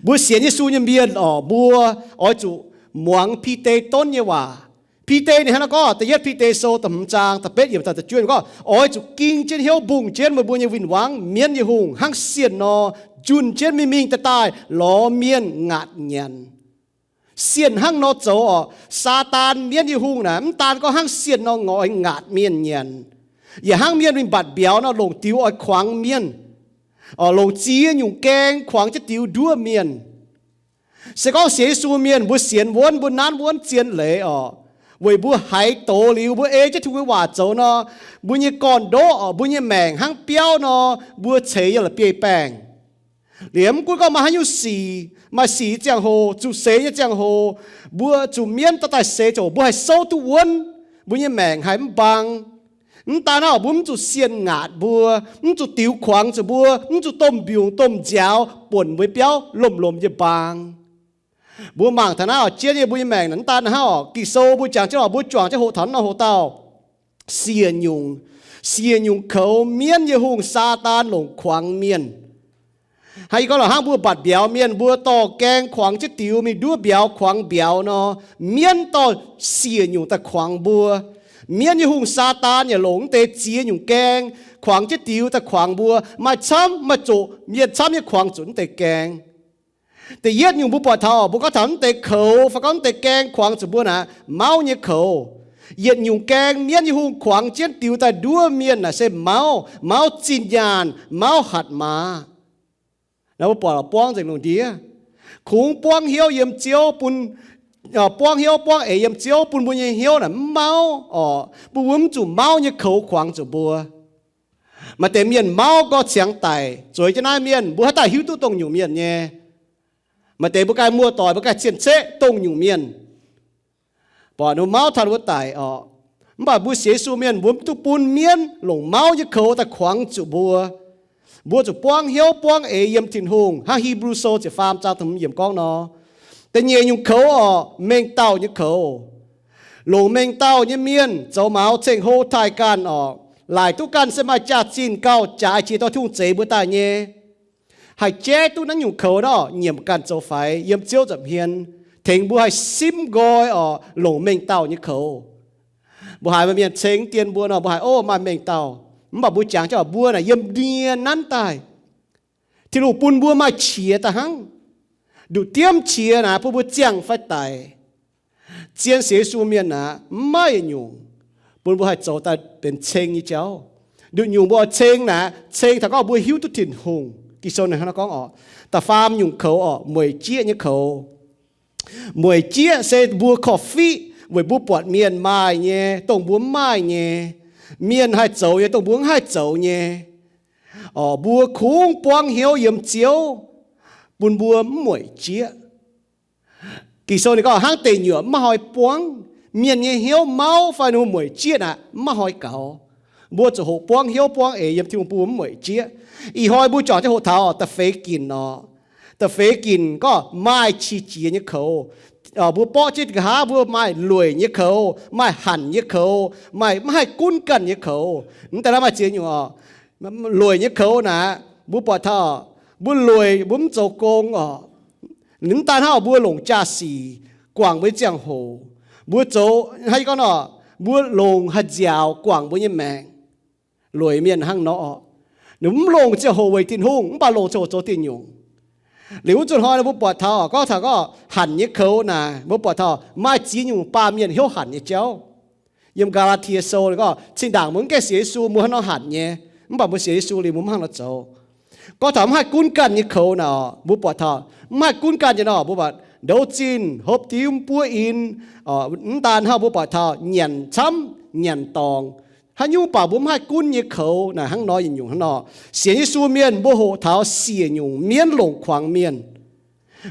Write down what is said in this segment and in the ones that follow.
Mbuo sienx Yesu nyei mienh oc, mbuo oix zuqc muangx Bide donv nyei waac. Bide ninh hnangv naaiv gorngv, da'yietv Bide sou da'hmz zaang da'betv yiemc daaih da'juov gorngv, oix zuqc ging jienv hnyouv mbungh jienv meih mbuo nyei win-wangv, mienv nyei hungh, hnangv sienh nor, njunh jienv mingh mingh daaih daaih lorz mienh ngaatc nyanc. Sienh hnangv nor zoux oc, Saadaan mienv nyei hungh naaic, mv daan gorngv hnangv sienh nor oix ngaatc mienh nyanc, yaac hnangv mienh mingh mbatc mbiauz nor, longc diux oix kuangx mienh, longc ziex nyungc gaeng kuangx jienv diux nduov mienh. Se gorngv sienx Yesu mienh, mbuo sienx wuonv, mbuo nanv wuonv zien leiz oc, weic mbuo haiz doz liuz, mbuo ei jienv Tin-Hungh nyei waac zoux nor, mbuo nyei gorn-ndoqv oc, mbuo nyei maengc hnangv biauv nor, mbuo ceix yiem la'bieiv-baengh. Liemh mv gunv gorngv maaih haaix nyungc sic, maaih sic nyei ziangh hoc, zuqc seix nyei ziangh hoc, mbuo zuqc mienv daaih daaih seix ziangh hoc, mbuo haih souv duqv wuonv, mbuo nyei maengc haih mv mbaang. Mv daan hnangv, mbuo mv zuqc sienh ngaatc mbuo, mv zuqc diux kuangx zuqc mbuo, mv zuqc domh mbiungc domh nziaaux buonc mbuo biauv lomh lomh yiem mbaang. Mbuo mangc taux naaiv oc, zien nyei mbuo nyei maengc mv daan hnangv oc. Ging-Sou mbuo jangx jienv oc, mbuo juangc jienv hoqc taux naaiv hoqc dauh siec nyungc, siec nyungc koux mienv nyei hungh, Saadaan, longc kuangx mienh. Hnangv yie gorngv lorqc, hnangv mbuo mbatc mbiauz mienh, mbuo dorh gaeng kuangx jienv diux mingh nduov mbiauz, kuangx mbiauz nor, mienv dorh siec nyungc daaih kuangx mbuo. Mienv nyei hungh, Saadaan, yaac longc wuov deix ziex nyungc gaeng kuangx jienv diux daaih kuangx mbuo. Maaih camv maaih zoqc mienh camv nyei kuangx zuqc wuov deix gaeng. Da'yietv nyungc mbuo buatc taux, mbuo gorngv taux wuov deix koux fai gorngv wuov deix gaeng kuangx zuqc mbuo naaic, mauv nyei koux. Yietc nyungc gaeng mienv nyei hungh kuangx jienv diux daaih nduov mienh naaic se mauv, mauv zinh nyaanh, mauv hatc maaz. Naaiv mbuo buatc buangv nzengc lungh ndiev. Kungx buangv hnyouv yiem Ziouv bun, buangv hnyouv buangv eix yiem Ziouv bun mbuo nyei hnyouv naaic mv mauv oc, bun mbuo mv zuqc mauv nyei koux kuangx zuqc mbuo. Maaih deix mienh mauv gorx ciangx daic. Zueiz jienv naaiv mienh, mbuo haaix dauh hiuv duqv dongh nyungc mienh nyei? Maaih deix mbuo ganh muoz-doic, mbuo ganh cien-ceqv dongh nyungc mienh, buatc ninh mbuo mauv taux ninh mbuo daic oc. Mv baac mbuo sienx Yesu mienh, mbuo mv duqv bun mienv longc mauv nyei koux daaih kuangx zuqc mbuo. Mbuo zuqc buangv hnyouv buangv eix yiem Tin-Hungh, hnangv Hipv^lu Sou ziepc faam zaang da'hmz yiemc gorngv nor. Da'nyeic nyungc koux oc, mengh dauh nyei koux. Longc mengh dauh nyei mienh zoux maux ceng-hlo taaih ganh oc. Laaic duqv ganh se maaih jaax-zinh gauh jaaix jiex dorh Tin-Hungh zeix mbuo daaih nyei. Haih jaiv duqv naaiv nyungc koux nor, nyiemc ganh zoux faix yiem Ziouv nza'hmien, tengx mbuo haih simv nqoi oc, longc mengh dauh nyei koux. Mbuo haiz maaih mienh ceng dien mbuo nor, mbuo haiz, ov, maaih mengh dauh. Mv baac mbuo jangx jienv mbuo naaic yiem nie nanv daaih. Tin-Hungh bun mbuo maaih qiex daaih hnangv. Nduqc diemv qiex naaic bun mbuo ziangh fai daic. Zien sienx Yesu mienh naaic, mv maaih yietc nyungc bun mbuo haih zoux daaih benx ceng nyei jauv. Nduqc nyungc mbuo oix ceng naaic, ceng taux gorngv mbuo hiuv duqv Tin-Hungh. Ging-Sou ninh hnangv naaiv gorngv oc, da'faam nyungc koux oc, mueic jieqv nyei koux. Mueic jieqv se mbuo korv-fiqv weic mbuo buatc mienh maaih nyei, dongh mbuo mv maaih nyei. Mienh haih zoux nyei, dongh mbuo mv haih zoux nyei. Oc, mbuo kungx buangv hnyouv yiem Ziouv bun mbuo mv mueic jieqv. Ging-Sou ninh gorngv hnangv deic nyuoqc mv maaih hnoi buangv. Mienh nyei hnyouv mauv fai ninh mbuo mueic jieqv naaic mv maaih hnoi gaux. Mbuo zuqc hoqc buangv hnyouv buangv eix yiem Tin-Hungh bun mbuo mv mueic jieqv. Ih hnoi mbuo juangc jienv hoqc taux da'feix ginc oc. Da'feix ginc gorngv maaih qiex jiez nyei koux. Mbuo borqv jienv nqa'haav mbuo maaih lueic nyei koux, maaih hanc nyei koux, maaih mv haih gunv ganh nyei koux. Mv deix naaiv maaih ziex nyungc oc. Lueic nyei koux naaic, mbuo buatc taux mbuo lueic, mbuo mv zoux gong oc. Mv daan hnangv, mbuo longc jaa-sic guangc mbuo nyei ziangh hoc. Mbuo zoux, hnangv yie gorngv nor, mbuo longc haih nziaauc guangc mbuo nyei maengc. Lueic mienh hnangv nor oc. Ninh mv longc ziangh hoc weic Tin-Hungh, mv baac longc ziangh hoc zoux diuh nyungc. Liuz wuov nzunc hnoi mbuo buatc taux, gorngv taux gorngv hanc nyei koux naaic, mbuo buatc taux maaih ziex nyungc baamh mienh hnyouv hanc nyei jauv. Yiem Gaa^laa^tie Sou ninh gorngv, zinh ndaangc mbuo mv gaengh sienx Yesu, mbuo hnangv nor hanc nyei, mv baac mbuo sienx Yesu liuz mbuo mv hnangv nor zoux. Gorngv taux mv haih gunv ganh nyei koux naaic, mbuo buatc taux mv haih gunv ganh nyei nor, mbuo buatc ndouv zinh, hopv diuv, mv buov in. Mv daan hnangv, mbuo buatc taux nyanc camv, nyanc dorngc, haaix nyungc baac mbuo mv haih gunv nyei koux naaic, hnangv nor yietc nyungc hnangv nor. Sienx Yesu mienh mbuo hoqc taux siec nyungc mienv longc kuangx mienh.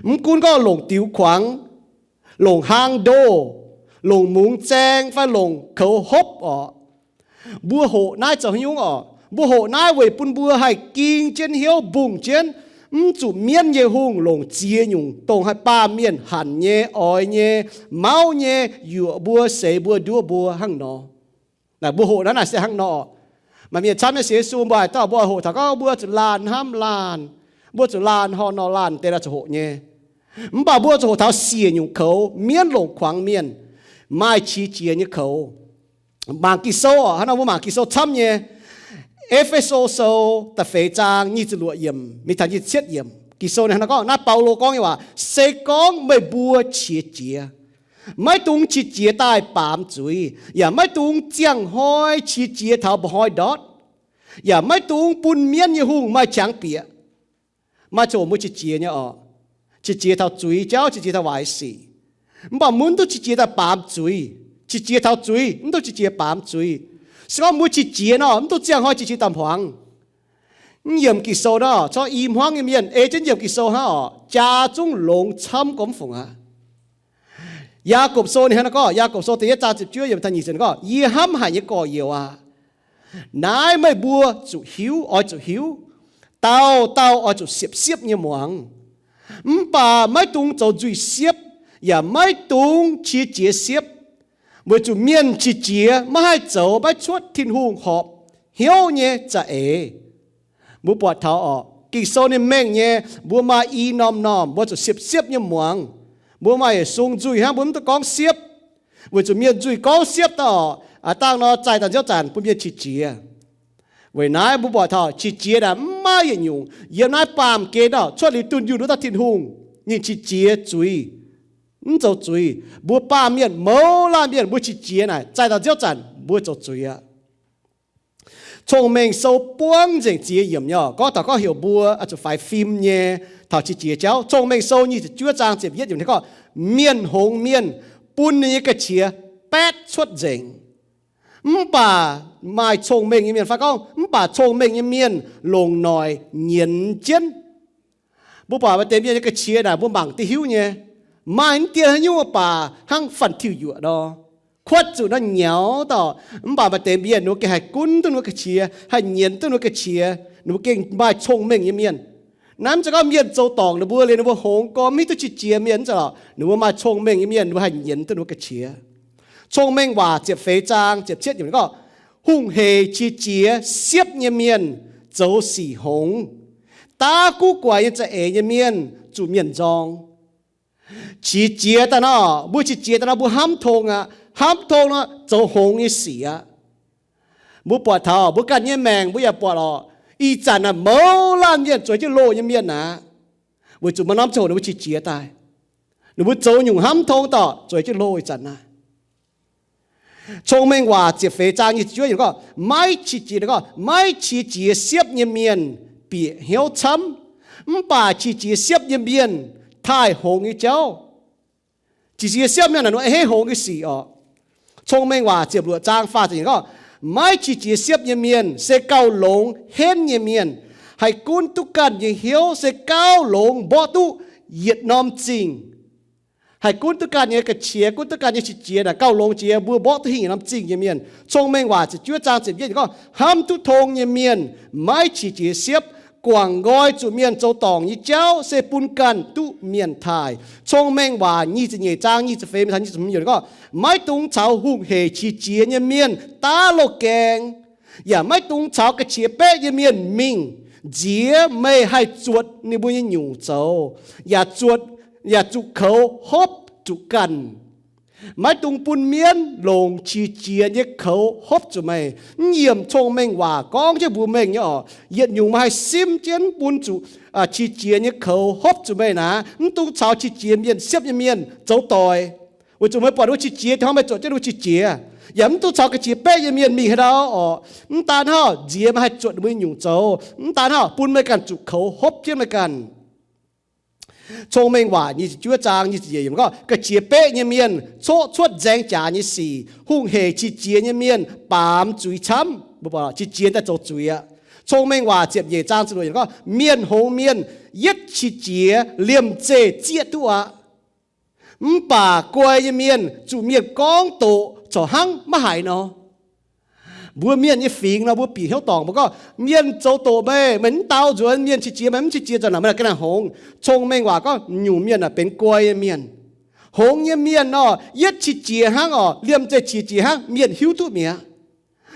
Mv gunv gorngv longc diux kuangx, longc hlang ndoh, longc mungz zaeng fai longc koux hopv oc. Mbuo hoqc naaiv zoux haaix nyungc oc? Mbuo hoqc naaiv weic bun mbuo haih ging jienv hnyouv mbungh jienv, mv zuqc mienv nyei hungh longc ziex nyungc dongh haih baamh mienh hanc nyei, oix nyei, mauv nyei, yuoqc mbuo, seix mbuo, nduov mbuo hnangv nor. Naaic mbuo hoqc naaiv naaic se hnangv nor. Maaih mienh camv nyei sienx Yesu, mbuo haaix dauh mbuo hoqc taux gorngv mbuo zuqc laanh hnamv laanh, Mbuo zuqc laanh horh nor laanh deix naaiv zuqc hoqc nyei. Mv baac mbuo zuqc hoqc taux siec nyungc koux, mienv longc kuangx mienh, maaih qiex jiez nyei koux. Mangc Ging-Sou oc, hnangv nor mbuo mangc Ging-Sou camv nyei. E^fe^so Sou da'feix zaang nyic ziepc luoqc yiemc mingh taux nyic ziepc cietv yiemc, Ging-Sou ninh hnangv nor gorngv, naaiv Baulo gorngv nyei waac, se gorngv meih mbuo qiex jiez, maiv dungx qiex jiez daaih baamz zuiz, yaac maiv dungx ziangh hnoi qiex jiez taux mba'hnoi ndortv, yaac maiv dungx bun mienv nyei hungh maaih qangx bieqc. Maaih ziangh hoc mbuo qiex jiez nyei oc. Qiex jiez taux zuiz jauv, qiex jiez taux waaic sic. Mv baac mbuo mv dungx qiex jiez daaih baamz zuiz. Qiex jiez taux zuiz, mv dungx qiex jiez baamz zuiz. Se gorngv mbuo qiex jiez nor, mv dungx ziangh hnoi qiex jiez daaih hmuangx. Mv yiemc Ging-Sou nor, corc i hmuangv nyei mienh ei jienv yiemc Ging-Sou hnangv oc, jaa zungv longx camv gormx fungc aqv. Yaagorpc Sou ninh hnangv naaiv gorngv, Yaagorpc Sou da'yietv zaang ziepc juov yiemc taux nyic ziepc gorngv, yie hnamv haic nyei gorx-youz aac, naaiv meih mbuo zuqc hiuv, oix zuqc hiuv, dauh dauh oix zuqc siepv-siepv nyei muangx. Mv baac maiv dungx zoux nzuih siepv, yaac maiv dungx qiex jiez siepv, weic zuqc mienh qiex jiez maiv haih zoux maiv cuotv Tin-Hungh horpc hnyouv nyei za'eix. Mbuo buatc taux oc, Ging-Sou ninh mengh nyei, mbuo maaih i norm-norm, mbuo zuqc siepv-siepv nyei muangx. Mbuo maaih yietc sung nzuih hnangv mbuo mv dungx gorngv siepv, weic zuqc mienh nzuih gorngv siepv daaih oc, aav dangh nor zaih daaih nziouv zanc bun mienh qiex jiez. Weic naaiv mbuo buatc taux qiex jiez naaic mv maaih yietc nyungc. Yiem naaiv baamh gen oc, cuotv liuz dunh yunh wuov dauh Tin-Hungh, ninh qiex jiez zuiz, mv zoux zuiz. Mbuo baamh mienh mouz laanh mienh mbuo qiex jiez naaic zaih daaih nziouv zanc mbuo zoux zuiz aqv. Cong-Mengh Sou buangv nzengc ziex yiemc nyei oc, gorngv taux gorngv heuc mbuo oix zuqc faix fim nyei taux qiex jiez jauv. Cong-Mengh Sou nyic ziepc juov zaang ziepc yietv yiemc gorngv, mienh hngongx mienh bun ninh nyei ga'qiex baetv cuotv nzengc. Mv baac maaih cong-mengh nyei mienh, fai gorngv, mv baac cong-mengh nyei mienh longc noic nyienz jienv. Mbuo buatc maaih deix mienh nyei ga'qiex naaic mbuo mangc duqv hiuv nyei. Maaih mv dien haaix nyungc baac hnangv fanh tiuv yuoqc nor, kuotv zuqc nor nyaux dauh. Mv baac maaih deix mienh ninh mbuo gengh haih gunv duqv ninh mbuo ga'qiex, haih nyienz duqv ninh mbuo ga'qiex. Ninh mbuo gengh maaih cong-mengh nyei mienh. Naaiv mv zeiz gorngv mienh zoux dorngc ninh mbuo liuz ninh mbuo hngongx gormx mv hiuv duqv qiex jiez mienh, mv zeiz lorqc. Ninh mbuo maaih cong-mengh nyei mienh, ninh mbuo haih nyienz duqv ninh mbuo ga'qiex. Cong-Mengh Waac ziepc feix zaang ziepc cietv yiemc gorngv, hungh hec qiex jiez siepv nyei mienh zoux sic hngongx. Daav guv guaix nyei za'eix nyei mienh zuqc mienh nzorng. Qiex jiez daaih nor, mbuo qiex jiez daaih nor mbuo hnamv tong aqv. Hnamv tong nor zoux hngongx nyei sic aqv. Mbuo buatc taux mbuo ganh nyei maengc mbuo yaac buatc lorqc, ih zanc naaic mouz laanh mienh zueiz jienv loh nyei mienh aqv. Weic zuqc maaih norm ziangh hoc ninh mbuo qiex jiez daaih, ninh mbuo zoux nyungc hnamv tong dorh zueiz jienv loh ih zanc naaiv. Cong-Mengh Waac ziepc feix zaang nyic ziepc juov yiemc gorngv, maiv qiex jiez, gorngv, maiv qiex jiez siepv nyei mienh bieqc hnyouv camv, mv baac qiex jiez siepv nyei mienh taaih hngongx nyei jauv. Qiex jiez siepv mienh naaic ninh mbuo a'hneiv hngongx nyei sic orqc. Cong-Mengh Waac ziepc luoqc zaang faah ziepc yiemc gorngv, maiv qiex jiez siepv nyei mienh se gauh longx henv nyei mienh, haih gunv duqv ganh nyei hnyouv se gauh longx mborqv duqv yietc norm zingh. Haih gunv duqv ganh nyei ga'qiex, gunv duqv ganh nyei qiex jiez naaic gauh longx jiex mbuo mborqv duqv hingh yietc norm zingh nyei mienh. Cong-Mengh Waac ziepc juov zaang ziepc yietv gorngv, hnamv duqv tong nyei mienh maiv qiex jiez siepv, guangc nqoi zuqc mienh zoux dorngc nyei jauv se bun ganh duqv mienh taaih. Cong-Mengh Waac nyic ziepc nyeic zaang nyic ziepc feix mingh taux nyic ziepc hmz yiemc gorngv, maiv dungx caux hungh hec qiex jiez nyei mienh daav loz-gaeng, yaac maiv dungx caux ga'qiex baeqv nyei mienh mingh. Nziex meih haih zuotc ninh mbuo nyei nyungc zoux, yaac zuotc, yaac zuqc koux hopv zuqc ganh. Maiv dungx bun mienv longc qiex jiez nyei koux hopv zuqc meih. Mv yiemc Cong-Mengh Waac gorngv jienv mbuox mengh nyei orqc, yietc nyungc meih haih simv jienv bun zuqc qiex jiez nyei koux hopv zuqc meih naaic, mv dungx caux qiex jiez mienh siepv nyei mienh zoux doic. Weic zuqc meih buatc ninh mbuo qiex jiez, hnangv meih zuotc jienv ninh mbuo qiex jiez. Yaac mv dungx caux ga'qiex baeqv nyei mienh mingh haaix ndau orqc. Mv daan hnangv, nziex meih haih zuotc ninh mbuo nyei nyungc zoux. Mv daan hnangv, bun meih ganh zuqc koux hopv jienv meih ganh. Cong-Mengh Waac nyic ziepc juov zaang nyic ziepc yiemc gorngv, ga'qiex baeqv nyei mienh coqv cuotv nzaeng jaax nyei sic, hungh hec qiex jiez nyei mienh baamz zuiz camv. Mbuo buatc qiex jiez daaih zoux zuiz aqv. Cong-Mengh Waac ziepc nyeic zaang ziepc luoqc yiemc gorngv, mienh hngongx mienh yietv qiex jiez liemh zeih zieqv duqv aqv. Mv baac guai nyei mienh zuqc mienh gorngv doqc corc hnangv maiv haiz nor. Mbuo mienh nyei fingx nor, mbuo bieqc hnyouv dorngc mbuo gorngv, mienh zoux doqc meih, meih mv dau nzuonx, mienh qiex jiez meih mv qiex jiez, nzunc naaic meih ga'naaiv hngongx. Cong-Mengh Waac gorngv, nyungc mienh naaic benx guai nyei mienh. Hngongx nyei mienh nor, yietv qiex jiez hnangv orqc, liemh zeih qiex jiez hnangv, mienh hiuv duqv mi'aqv.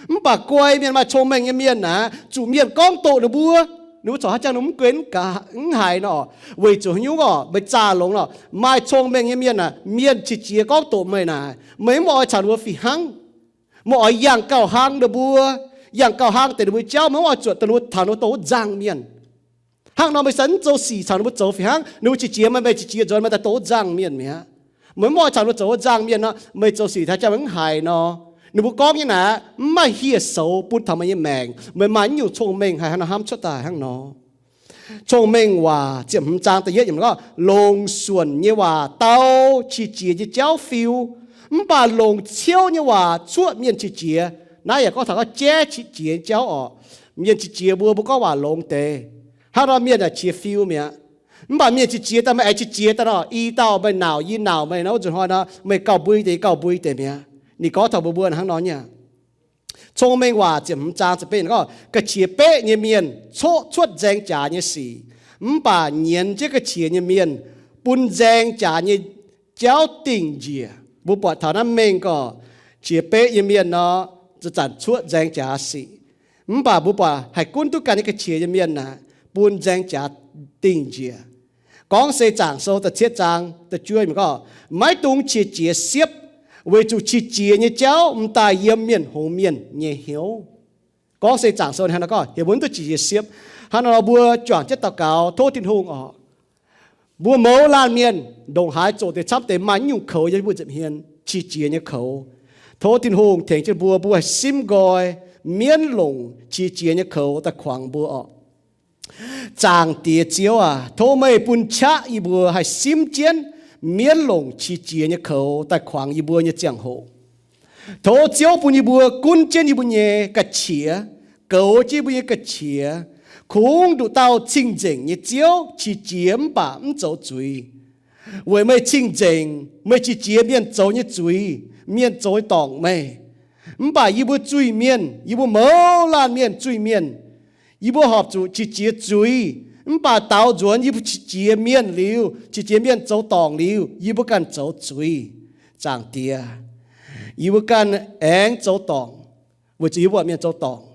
Mv baac guai mienh, maaih cong-mengh nyei mienh naaic, zuqc mienh gorngv doqc ninh mbuo, Ninh mbuo corc haaix jangx ninh mv gunv, mv haiz nor, weic zuqc haaix nyungc orqc? Meih zaah longx nor. Maaih cong-mengh nyei mienh aah, mienh qiex jiez gorngv doqc meih naaic, meih mv oix caux ninh mbuo fih hnangv. Meih oix yangh gauh hlang ninh mbuo, yangh gauh hlang deix ninh mbuo jauv, meih mv oix zuotc daaih ninh mbuo taux ninh mbuo dongh wuov nzangc mienh. Hnangv nor meih se mv zoux sic caux ninh mbuo zoux fih hnangv. Ninh mbuo qiex jiez meih, meih qiex jiez nzuonx meih daaih dongh wuov nzangc mienh mi'aqv. Meih mv oix caux ninh mbuo zoux wuov nzangc mienh nor, meih zoux sic haaix jangx meih mv haiz nor, ninh mbuo gorngv nyei naaic mv maaih hieh soux bun taux meih nyei maengc. Meih maaih nyungc cong-mengh haaix nor hnamv cuotv daaih hnangv nor. Cong-Mengh Waac ziepc hmz zaang da'yietv yiemc gorngv, longc suonc nyei waac dau qiex jiez nyei jauv fiu, mv baac longc ciouv nyei waac cuoqv mienh qiex jiez. Naaiv yaac gorngv taux gorngv jaiv qiex jiez nyei jauv orqc. Mienh qiex jiez mbuo, mbuo gorngv waac longx deix. Hnangv nor mienh yaac qiex fiu mi'aqv. Mv baac mienh qiex jiez daaih meih aengx qiex jiez daaih nor, i dauh meih nauc yie, nauc meih nor, wuov nzunc hnoi nor meih gauh mbui deix, yie gauh mbui deix mi'aqv. Ninh gorngv taux mbuo, mbuo hnangv nor nyei. Cong-Mengh Waac ziepc hmz zaang ziepc betv gorngv, ga'qiex beqv nyei mienh coqv cuotv nzaeng jaax nyei sic, mv baac nyienz jienv ga'qiex nyei mienh bun nzaeng jaax nyei jauv dingh njiec. Mbuo buatc taux naaiv mengh gorngv, qiex beqv nyei mienh nor, zanc-zanc cuotv nzaeng jaax sic, mv baac mbuo buatc haih gunv duqv ganh nyei ga'qiex nyei mienh aah, bun nzaeng jaax dingh njiec. Gorngv se Zaangc Sou da'cietv zaang da'juov gorngv, maiv dungx qiex jiez siepv, weic zuqc qiex jiez nyei jauv m'daaih yiem mienh hngongx mienh nyei hnyouv. Gorngv se Zaangc Sou hnangv nor gorngv, heuc mbuo mv duqv qiex jiez siepv. Hnangv nor mbuo juangc jienv daux gaux tov Tin-Hungh orqc, mbuo mouz laanh mienh ndongc haaix zoqc deix camv deix maaih nyungc koux yiem mbuo nza'hmien, qiex jiez nyei koux. Tov Tin-Hungh tengx jienv mbuo, mbuo haih simv nqoi mienv longc qiex jiez nyei koux daaih kuangx mbuo orqc. Zaangc Diex Ziouv aac, tov meih bun qaqv yie mbuo haih simv jienv mienv longc qiex jiez nyei koux daaih kuangx yie mbuo nyei ziangh hoc. Tov Ziouv bun yie mbuo gunv jienv yie mbuo nyei ga'qiex, goux jienv yie mbuo nyei ga'qiex, kungx nduqc dauh cing-nzengc nyei Ziouv, qiex jiez mv baac mv zoux zuiz. Weic meih cing-nzengc, meih qiex jiez mienh zoux nyei zuiz, mienh zoux nyei dorngc meih. Mv baac yie mbuo zuiz-mienh, yie mbuo mouz laanh mienh zuiz-mienh, yie mbuo horpc zuqc qiex jiez zuiz. Mv baac daaux nzuonx yie mbuo qiex jiez mienh liuz, qiex jiez mienh zoux dorngc liuz, yie mbuo ganh zoux zuiz. Zaangc Diex, yie mbuo ganh aengx zoux dorngc, weic zuqc yie mbuo mienh zoux dorngc.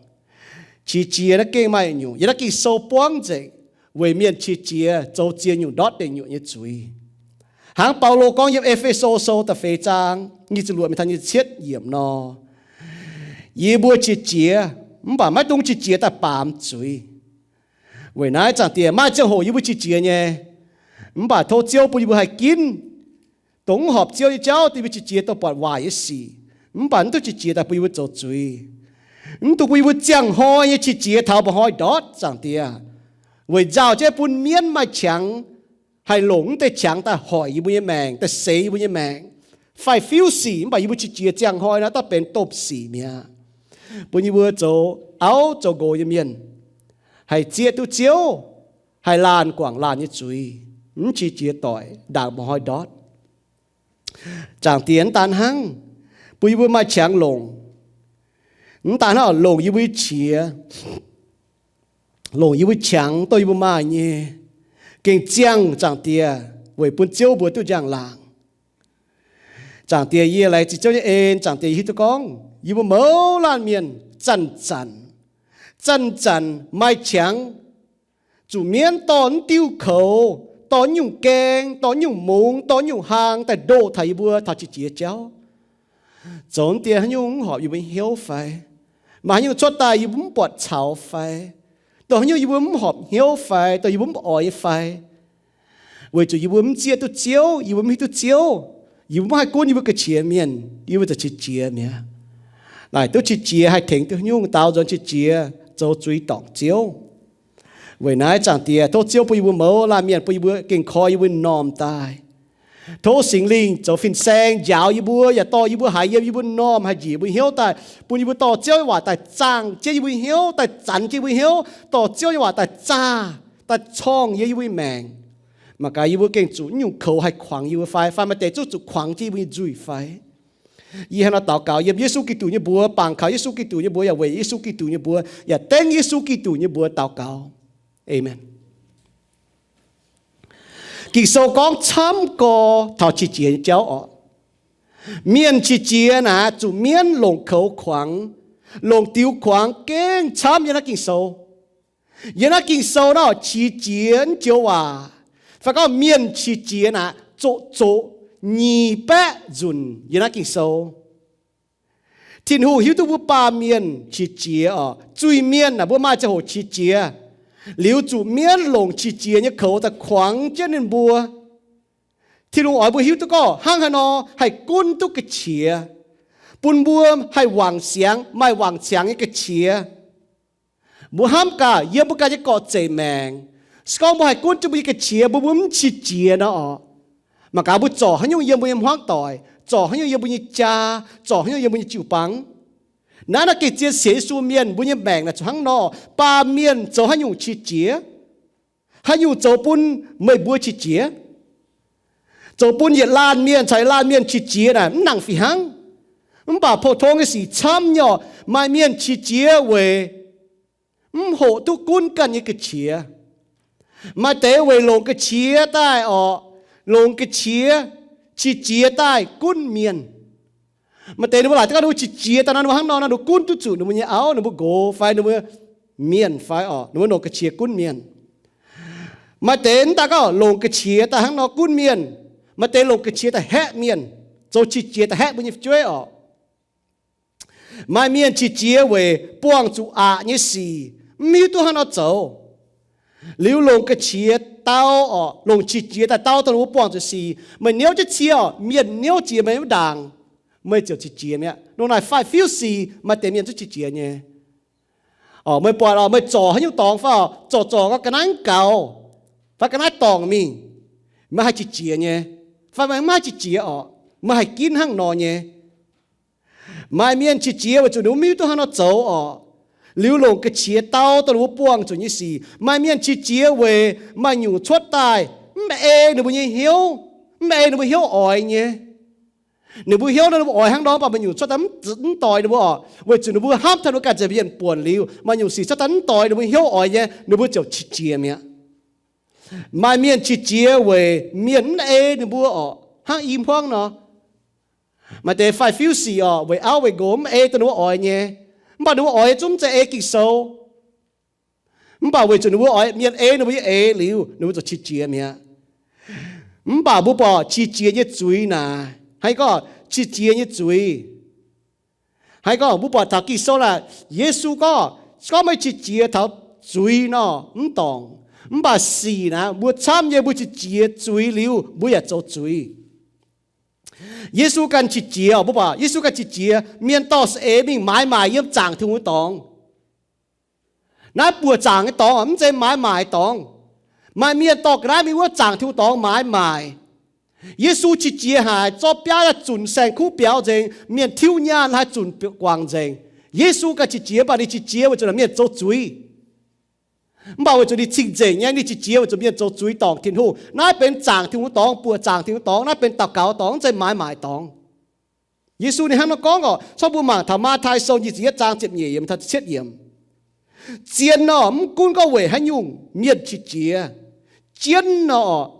Qiex jiez naaiv gengh maaih nyungc, yie naaiv Ging-Sou buangv nzengc weic mienh qiex jiez zoux ziex nyungc ndortv deic nyuoqc nyei zuiz. Hnangv Baulo gorngv yiem E^fe^so Sou da'feix zaang nyic ziepc luoqc mingh taux nyic ziepc cietv yiemc nor, yie mbuo qiex jiez, mv baac maiv dungx qiex jiez daaih baamz zuiz. Weic naaiv Zaangc Diex, maaih ziangh hoc yie mbuo qiex jiez nyei, mv baac tov Ziouv bun yie mbuo haih ginv dongh mv horpc Ziouv nyei jauv, dongh yie mbuo qiex jiez dongh buatc waaic nyei sic, mv baac mv duqv qiex jiez daaih bun yie mbuo zoux zuiz. Mv dungx bun yie mbuo ziangh hnoi nyei qiex jiez taux mba'hnoi ndortv, Zaangc Diex, weic nzauh jienv bun mienv maaih qangx haih longc mv deix qangx daaih hoic yie mbuo nyei maengc, daaih seix yie mbuo nyei maengc, fai fiuv sic. Mv baac yie mbuo qiex jiez ziangh hnoi naaiv daaih benx domh sic mi'aqv. Bun yie mbuo zoux auv zoux nqox nyei mienh haih zieqv duqv Ziouv, haih laanh guangc laanh nyei zuiz, mv qiex jiez doic ndaangc mba'hnoi ndortv. Zaangc Diex, mv daan hnangv bun yie mbuo maaih qangx longc, mv daan hnangv longc yie mbuo nyei qiex, longc yie mbuo qangx dongh yie mbuo maaih nyei, gengh ziangh, Zaangc Diex, weic bun Ziouv mbuo duqv njang-laangc. Zaangc Diex, yie laengz zingh Ziouv nyei en. Zaangc Diex, yie hiuv duqv gorngv yie mbuo mouz laanh mienh zanc-zanc, zanc-zanc maaih qangx zuqc mienv dorh mv diuh koux, dorh nyungc gaeng, dorh nyungc mungz, dorh nyungc hlaang daaih ndoh taux yie mbuo taux qiex jiez jauv. Zoux dien haaix nyungc mv horpc yie mbuo hnyouv fai? Maaih haaix nyungc cuotv daaih yie mbuo mv buatc caux fai? Dongh haaix nyungc yie mbuo mv horpc hnyouv fai? Dongh yie mbuo mv oix nyei fai? Weic zuqc yie mbuo mv zieqv duqv Ziouv, yie mbuo mv hiuv duqv Ziouv, yie mbuo mv haih gunv yie mbuo ga'qiex mienh, yie mbuo zaqc qiex jiez mi'aqv. Naaic duqv qiex jiez haih tengx duqv haaix nyungc? Daaux nzuonx qiex jiez zoux zuiz dorngc Ziouv. Weic naaiv Zaangc Diex, tov Ziouv bun yie mbuo mouz laanh mienh, bun yie mbuo gengh koi yie mbuo m'normh daaih. Tov Singx Lingh zoux fin-saeng njaaux yie mbuo, yaac dorh yie mbuo haiz yiem yie mbuo m'normh, haih njiec yie mbuo hnyouv daaih, bun yie mbuo dorh Ziouv nyei waac daaih zaangh jienv yie mbuo hnyouv, daaih zanx jienv yie mbuo hnyouv, dorh Ziouv nyei waac daaih zaah, daaih corngh yiem yie mbuo nyei maengc. Mangc gaax yie mbuo gengh zuqc nyungc koux haih kuangx yie mbuo fai, fai maaih deix zungv zuqc kuangx jienv yie mbuo nyei nzuih fai. Yie hnangv naaiv daux gaux yiem Yesu Giduc nyei mbuox, bangc kaux Yesu Giduc nyei mbuox, yaac weic Yesu Giduc nyei mbuox, yaac dengv Yesu Giduc nyei mbuox daux gaux. Aamen. Ging-Sou gorngv camv gorx taux qiex jiez nyei jauv orqc. Mienh qiex jiez naaic zuqc mienv longc koux kuangx, longc diux kuangx gengh camv yiem naaiv Ging-Sou. Yiem naaiv Ging-Sou nor qiex jiez mv joux waac, fai gorngv mienh qiex jiez naaic zoqc zoqc nyic baeqv nzunc yiem naaiv Ging-Sou. Tin-Hungh hiuv duqv mbuo baamh mienh qiex jiez oc. Zuiz-mienh naaic mbuo maaih ziangh hoc qiex jiez, liuz zuqc mienv longc qiex jiez nyei koux daaih kuangx jienv ninh mbuo. Tin-Hungh oix mbuo hiuv duqv gorngv hnangv haaix nor haih gunv duqv ga'qiex, bun mbuo haih wangc siangx, maaih wangc siangx nyei ga'qiex. Mbuo hnamv gaax yiem mbuo ganh nyei gorqv-zeic maengc, se gorngv mbuo haih gunv jienv mbuo nyei ga'qiex, mbuo mbuo mv qiex jiez nor oc, mangc gaax mbuo zorc haaix nyungc yiem mbuo nyei hmuangv doic, zorc haaix nyungc yiem mbuo nyei jaa, zorc haaix nyungc yiem mbuo nyei jiu-baang. Naaiv naaiv gengh zien sienx Yesu mienh mbuo nyei maengc naaic zuqc hnangv nor. Baamh mienh zoux haaix nyungc qiex jiez? Haaix nyungc zoux bun meih mbuo qiex jiez? Zoux bun yietc laanh mienh caux yietc laanh mienh qiex jiez naaic mv nangc fih hnangv. Mv baac pou-tong nyei sic camv nyei oc. Maaih mienh qiex jiez weic mv hoqc duqv gunv ganh nyei ga'qiex. Maaih deix weic longc ga'qiex daaih oc, longc ga'qiex qiex jiez daaih gunv mienh. Maaih deix ninh mbuo laaic daaih gorngv ninh mbuo qiex jiez daaih nor, ninh mbuo hnangv nor nor ninh mbuo gunv duqv zuqc ninh mbuo nyei auv, ninh mbuo nqox fai ninh mbuo mienh fai oc, ninh mbuo longc ga'qiex gunv mienh. Maaih deix mv daaih gorngv longc ga'qiex daaih hnangv nor gunv mienh. Maaih deix longc ga'qiex daaih haeqv mienh, zoux qiex jiez daaih haeqv mbuo nyei fu'jueiv oc. Maaih mienh qiex jiez weic buangh zuqc aqc nyei sic, mv hiuv duqv hnangv nor zoux. Liuz longc ga'qiex dau oc, longc qiex jiez daaih dau dongh ninh mbuo buangh zuqc sic. Meih niouv jienv cie oc, mienh niouv jiex meih wuov ndaangc, meih ziouc qiex jiez mi'aqv. Nor naaic faix-fiuv sic maaih deix mienh zungv qiex jiez nyei. Oc, meih buatc oc, meih zorc haaix nyungc dorngx fai oc, zorc zorc ga'naaiv mv gaux, fai ga'naaiv dorngc mingh, meih haih qiex jiez nyei, fai meih mv haih qiex jiez oc, meih haih ginv hnangv nor nyei. Maaih mienh qiex jiez weic zuqc ninh mbuo mv hiuv duqv hnangv nor zoux oc. Liuz longc ga'qiex dau dongh ninh mbuo buangh zuqc nyei sic. Maaih mienh qiex jiez weic maaih nyungc cuotv daaih mv ei ninh mbuo nyei hnyouv, mv ei ninh mbuo hnyouv oix nyei. Ninh mbuo hnyouv nor ninh mbuo oix hnangv nor, mv baac maaih nyungc cuotv daaih mv doix ninh mbuo oc, weic zuqc ninh mbuo hnamv taux ninh mbuo ganh nzengc mienh buonc liuz, maaih nyungc sic cuotv daaih mv doix ninh mbuo hnyouv oix nyei, ninh mbuo ziouc qiex jiez mi'aqv. Maaih mienh qiex jiez weic mienh mv ei ninh mbuo oc, hnangv i hmuangv nor. Maaih deix faix-fiuv sic oc, weic auv weic nqox mv ei dongh ninh mbuo oix nyei, mv baac ninh mbuo oix nyei zungv mv zeiz ei Ging-Sou. Mv baac weic zuqc ninh mbuo oix mienh ei ninh mbuo nyei eix liuz, ninh mbuo ziouc qiex jiez mi'aqv. Mv baac mbuo buatc qiex jiez nyei zuiz naaic, hnangv gorngv qiex jiez nyei zuiz, hnangv gorngv mbuo buatc taux Ging-Sou naaic, Yesu gorngv, se gorngv meih qiex jiez taux zuiz nor, mv dorngc. Mv baac sic naaic mbuo camv nyei, mbuo qiex jiez zuiz liuz, mbuo yaac zoux zuiz. Yesu ganh qiex jiez, mbuo buatc Yesu ganh qiex jiez, mienh dorh saeng-eix mingh maaiz maaic yiem zaangc Tin-Hungh nyei dorngx. Naaiv buoqc zaangc nyei dorngx, mv zeiz maaiz maaic dorngx. Maaih mienh dorh ga'naaiv mingh wuov zaangc Tin-Hungh dorngx maaiz maaic. Yesu qiex jiez haic, zorqv biaav daaih zunc saeng-kuv biaux nzengc, mienh tiuv nyaanh haih zunc guangc nzengc. Yesu ganh qiex jiez, mv baac ninh qiex jiez weic zuqc mienh zoux zuiz. Mv baac weic zuqc ninh cing-nzengc nyei, ninh qiex jiez weic zuqc mienh zoux zuiz dorngc Tin-Hungh. Naaiv benx zaangc Tin-Hungh dorngx, buoqc zaangc Tin-Hungh dorngx, naaiv benx daux gaux dorngx, mv zeiz maaiz maaic dorngx. Yesu ninh hnangv nor gorngv oc, corc mbuo mangc taux Matv^taai Sou nyic ziepc yietv zaang ziepc nyeic yiemc taux ziepc cietv yiemc. Zien nor, mv gunv gorngv weic haaix nyungc mienh qiex jiez, jienv nor,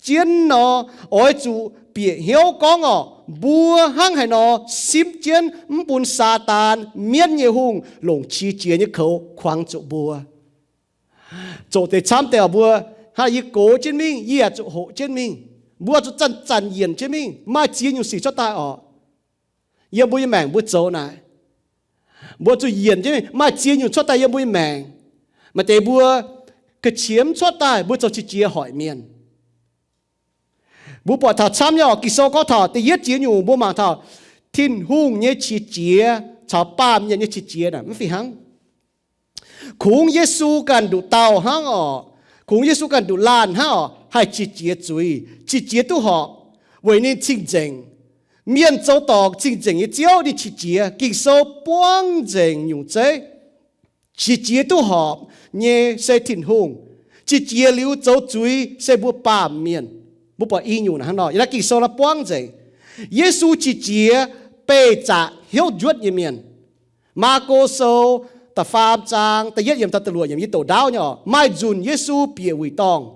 jienv nor, oix zuqc bieqc hnyouv gorngv oc, mbuo hnangv haaix nor simv jienv mv bun Saadaan, mienv nyei hungh, longc qiex jiez nyei koux kuangx zuqc mbuo. Zoqc deix camv deix oc, mbuo hnangv yie gox jienv mingh, yie yaac zuqc hoqc jienv mingh. Mbuo zuqc zanc-zanc yienc jienv mingh, maaih ziex nyungc sic cuotv daaih oc. Yiem mbuo nyei maengc mbuo zoux naaic, mbuo zuqc yienc jienv mingh, maaih ziex nyungc cuotv daaih yiem mbuo nyei maengc. Maaih deix mbuo ga'qiex mv cuotv daaih, mbuo zoux qiex jiez hoic mienh. Mbuo buatc taux camv nyei oc, Ging-Sou gorngv taux da'yietv ziex nyungc mbuo mangc taux Tin-Hungh nyei qiex jiez caux baamh mienh nyei qiex jiez naaic mv fih hnangv. Kungx Yesu ganh nduqc dauh hnangv oc, kungx Yesu ganh nduqc laanh hnangv oc, haih qiex jiez zuiz, qiex jiez duqv horpc, weic ninh cing-nzengc. Mienh zoux dorngc cing-nzengc nyei Ziouv ninh qiex jiez. Ging-Sou buangv nzengc nyungc zeiv, qiex jiez duqv horpc nyei se Tin-Hungh. Qiex jiez liuz zoux zuiz se mbuo baamh mienh. Mbuo buatc i nyungc naaic hnangv nor, yiem naaiv Ging-Sou naaiv buangv nzengc. Yesu qiex jiez beih zaqc hnyouv njuotv nyei mienh. Maako Sou da'faam zaang da'yietv yiemc taux da'luoqc yiemc yie doqc ndaauv nyei oc. Maaih nzunc Yesu bieqc wuic dorngh.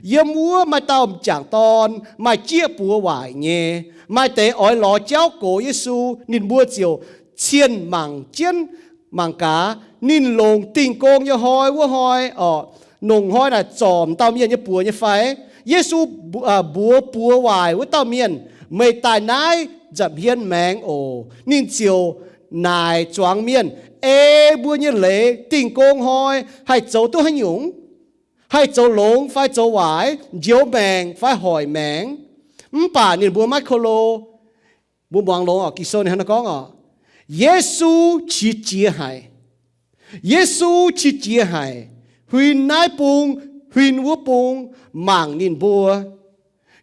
Yiem wuov maaih dauh m'jangc dorn maaih jieqv buoz waaic nyei. Maaih deix oix lorz jauv gox Yesu, ninh mbuo ziouc cienh mangc jienv mangc gaax, Ninh longc Dingh Gong nyei hnoi wuov hnoi, orqc, nongc hnoi naaic zorc dauh mienh nyei buoz nyei fai? Yesu mbuox buoz waaic wuov dauh mienh, Meih daaih naaiv nza'hmien maengx oc. Ninh ziouc naaic zuangx mienh, Ei mbuo nyei leiz Dingh Gong hnoi haih zoux duqv haaix nyungc? Haih zoux longx fai zoux waaic? Njoux maengc fai hoic maengx? Mv baac ninh mbuo maiv ko lo. Mbuo muangx longx oc, Ging-Sou ninh hnangv naaiv gorngv oc, Yesu qiex jiez haic. Yesu qiex jiez haic, huin naaiv bung, huin wuov bung, mangc ninh mbuo.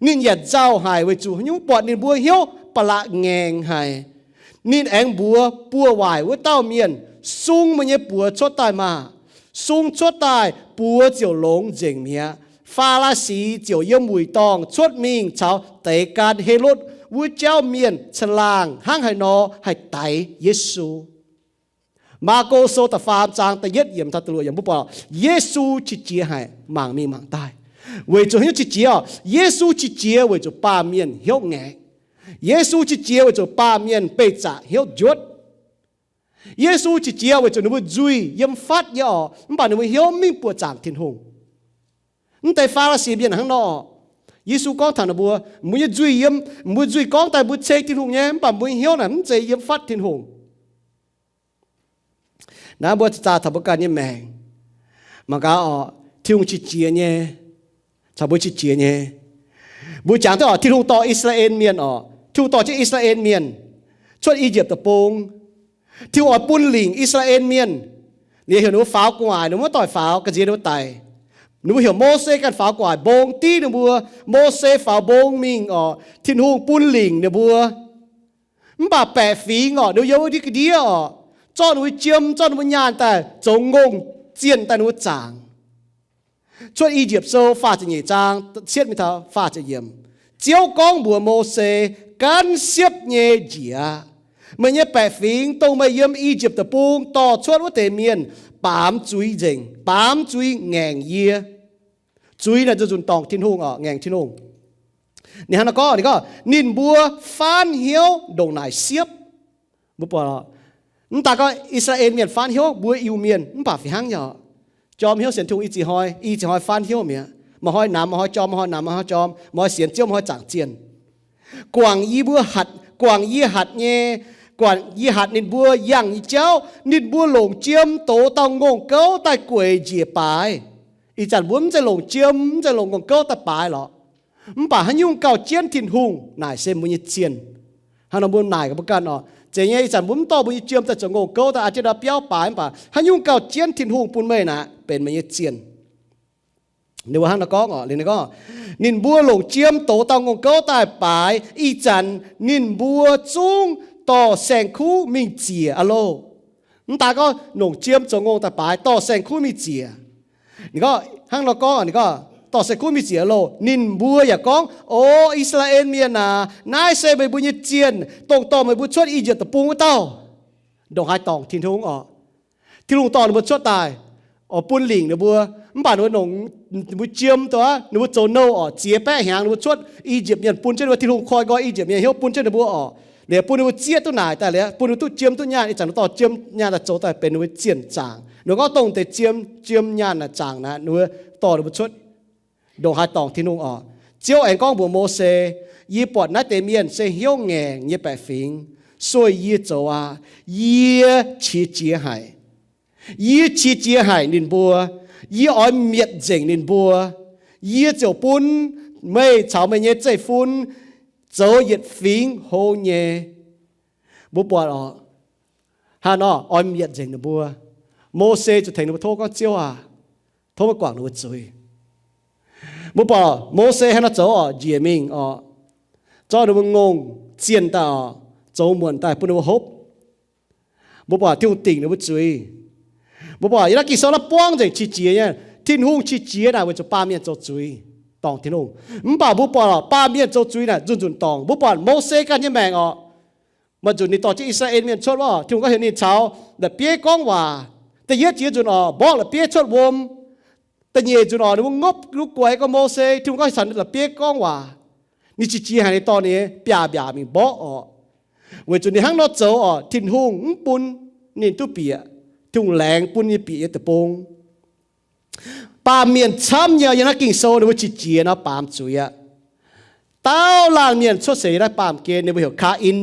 Ninh yaac nzauh haic weic zuqc haaix nyungc? Buatc ninh mbuo hnyouv ba'laqc ngaengc haic. Ninh aengx mbuox buoz waaic wuov dauh mienh, Sung meih nyei buoz cuotv daaih maah! Sung cuotv daaih, buoz ziouc longx nzengc mi'aqv. Faa^laa^si ziouc yiem wuic dorngh cuotv mingh caux deix gan Helotv wuov jauv mienh caangh laangh hnangv haaix nor haih daix Yesu. Maako Sou da'faam zaang da'yietv yiemc taux da'luoqc yiemc mbuo buatc Yesu qiex jiez haic, mangc mingh mangc daaih. Weic zuqc haaix nyungc qiex jiez oc? Yesu qiex jiez weic zuqc baamh mienh hnyouv ngaengc. Yesu qiex jiez weic zuqc baamh mienh beih zaqc hnyouv njuotv. Yesu qiex jiez weic zuqc ninh mbuo nzuih yiem fatv nyei orqc, mv baac ninh mbuo hnyouv mv mingh buoqc zaangc Tin-Hungh. Mv deix Faa^laa^si mienh hnangv nor orqc. Yesu gorngv taux ninh mbuo, Mbuo nyei nzuih yiem, mbuo nzuih gorngv daaih mbuo ceng Tin-Hungh nyei, mv baac mbuo hnyouv naaic mv zeiz yiem fatv Tin-Hungh. Naaiv mbuo zaah taux mbuo ganh nyei maengc. Mangc gaax orqc, Tin-Hungh qiex jiez nyei, caux mbuo qiex jiez nyei. Mbuo jangx duqv orqc, Tin-Hungh dorh I^saa^laa^en Mienh orqc, Tin-Hungh dorh jienv I^saa^laa^en Mienh cuotv I^yipv Deic-Bung. Tin-Hungh oix bun lingc I^saa^laa^en Mienh. Liuz heuc ninh mbuo faaux gu'nguaaic, ninh mbuo maiv doic faaux, ga'nziex ninh mbuo daic. Ninh mbuo heuc Mose ganh faaux gu'nguaaic mbong div ninh mbuo. Mose faaux mbong mingh orqc, Tin-Hungh bun lingc ninh mbuo. Mv baac baeqc fingx orqc, ninh mbuo yiem wuov ndiev ga'ndiev orqc, zorqv ninh mbuo jiem, zorqv ninh mbuo nyaanh daaih zoux ngongh zienh daaih ninh mbuo zaangc. Cuotv I^yipv Sou faah ziepc nyeic zaang cietv mingh taux faah ziepc yiemc. Ziouv gorngv mbuox Mose, Gaanv siepv nyei njiec aqv. Meih nyei baeqc fingx, dongh meih yiem I^yipv Deic-Bung dorh cuotv wuov deix mienh, baamz zuiz nzengc, baamz zuiz ngaengc yie. Zuiz naaic nzuqc nzunc dorngc Tin-Hungh orqc, ngaengc Tin-Hungh. Ninh hnangv naaiv gorngv, ninh gorngv, Ninh mbuo faanv hnyouv ndongc naaic siepv. Mbuo buatc, mv daaih gorngv I^saa^laa^en Mienh faanv hnyouv, mbuo Iu-Mienh mv baac fih hnangv nyei orqc. Jorm hnyouv sienx Tin-Hungh i ziex hnoi, i ziex hnoi faanv hniouv mi'aqv. Maaih hnoi namx, maaih hnoi jorm, maaih hnoi namx, maaih hnoi jorm, maaih hnoi sienx Ziouv, maaih hnoi zaangc zienh. Guangc yie mbuo hatc, guangc yie hatc nyei, guangc yie hatc ninh mbuo yangh nyei jauv, ninh mbuo longc jiem dox dauh ngongh gouv daaih gueic njiec baaix. Ih zanc mbuo mv zeiz longc jiem, mv zeiz longc ngongh gouv daaih baaix lorqc. Mv baac haaix nyungc gauh jienv Tin-Hungh naaic se mbuo nyei zienh. Hnangv nor mbuo naaic gaax mbuo ganh orqc, zeiz nyei ih zanc mbuo mv dorh mbuo nyei jiem daaih zoux ngongh gouv daaih aa jienv ndau biauv baaix, mv baac haaix nyungc gauh jienv Tin-Hungh bun meih naaic benx meih nyei zienh. Ninh mbuo hnangv nor gorngv orqc, ninh gorngv, Ninh mbuo longc jiem dox dauh ngongh gouv daaih baaix. Ih zanc ninh mbuo zungv dorh saeng-kuv mingh ziec aqv loh. Mv daaih gorngv longc jiem zoux ngongh daaih baaix, dorh saeng-kuv mingh ziec. Ninh gorngv hnangv nor gorngv, ninh gorngv, Dorh saeng-kuv mingh ziec aqv loh. Ninh mbuo yaac gorngv, O I^saa^laa^en Mienh aac, naaiv se meih mbuo nyei zienh, dongh dorh meih mbuo cuotv I^yipv Deic-Bung wuov dauh. Ndongc haaix dorngc Tin-Hungh orqc? Tin-Hungh dorh ninh mbuo cuotv daaih, oix bun lingc ninh mbuo. Mv baac ninh mbuo longc ninh mbuo jiem, ninh mbuo zoux nouh orqc, ziex baeqv hnyangx ninh mbuo cuotv I^yipv Mienh, bun jienv ninh mbuo, Tin-Hungh koi nqoi I^yipv Mienh hnyouv bun jienv ninh mbuo orqc. Liuz bun ninh mbuo zieqv duqv naaic daaih liuz, bun ninh mbuo duqv jiem duqv nyaanh. Ih zanc ninh dorh jiem nyaanh daaih zoux daaih benx ninh mbuo zienh zaangc. Ninh gorngv dongh deix jiem, jiem nyaanh naaic zaangc naaiv, ninh mbuo dorh ninh mbuo cuotv. Ndongc haaix dorngc Tin-Hungh orqc? Ziouv aengx gorngv mbuox Mose, Yie buatc naaiv deix mienh se hnyouv ngaengc nyei baeqc fingx, sueih yie zoux aqv. Yie qiex jiez haic. Yie qiex jiez haic ninh mbuo. Yie oix mietc nzengc ninh mbuo. Yie ziouc bun meih caux meih nyei zeiv-fun zoux yietc fingx hlo nyei. Mbuo buatc orqc, hnangv nor oix mietc nzengc ninh mbuo. Mose ziouc tengx ninh mbuo tov gorngv, Ziouv aac, tov meih guangc ninh mbuo zuiz. Mbuo buatc Mose hnangv nor zoux orqc, njiec mingh orqc, zorqv ninh mbuo ngongh zienh daaih orqc, zoux muonc daaih bun ninh mbuo hopv. Mbuo buatc Tin-Hungh dingc ninh mbuo zuiz. Mbuo buatc yiem naaiv Ging-Sou naaiv buangv nzengc qiex jiez nyei. Tin-Hungh qiex jiez naaic weic zuqc baamh mienh zoux zuiz dorngc Tin-Hungh. Mv baac mbuo buatc orqc, baamh mienh zoux zuiz naaic nzuqc nzunc dorngc. Mbuo buatc Mose ganh nyei maengc orqc, maaih nzunc ninh dorh jienv I^saa^laa^en Mienh cuotv wuov, Tin-Hungh gorngv heuc ninh caux la'bieiv gorngv waac. Da'yietv jiex nzunc orqc, mborqv la'bieiv cuotv wuom. Da'nyeic nzunc orqc, ninh mbuo ngopv gu'guaix gorngv Mose, Tin-Hungh gorngv caux la'bieiv gorngv waac. Ninh qiex jiez haic, ninh dorh ninh biaac-mbiaac mingh mborqv orqc. Weic zuqc ninh hnangv nor zoux orqc, Tin-Hungh mv bun ninh duqv bieqc. Tin-Hungh laengz bun nyei bieqc nyei deic-bung. Baamh mienh camv nyei yiem naaiv Ging-Sou ninh mbuo qiex jiez nor baamz zuiz aqv. Dauh laanh mienh cuotv seix naaiv baamh gen ninh mbuo heuc Kaa^in.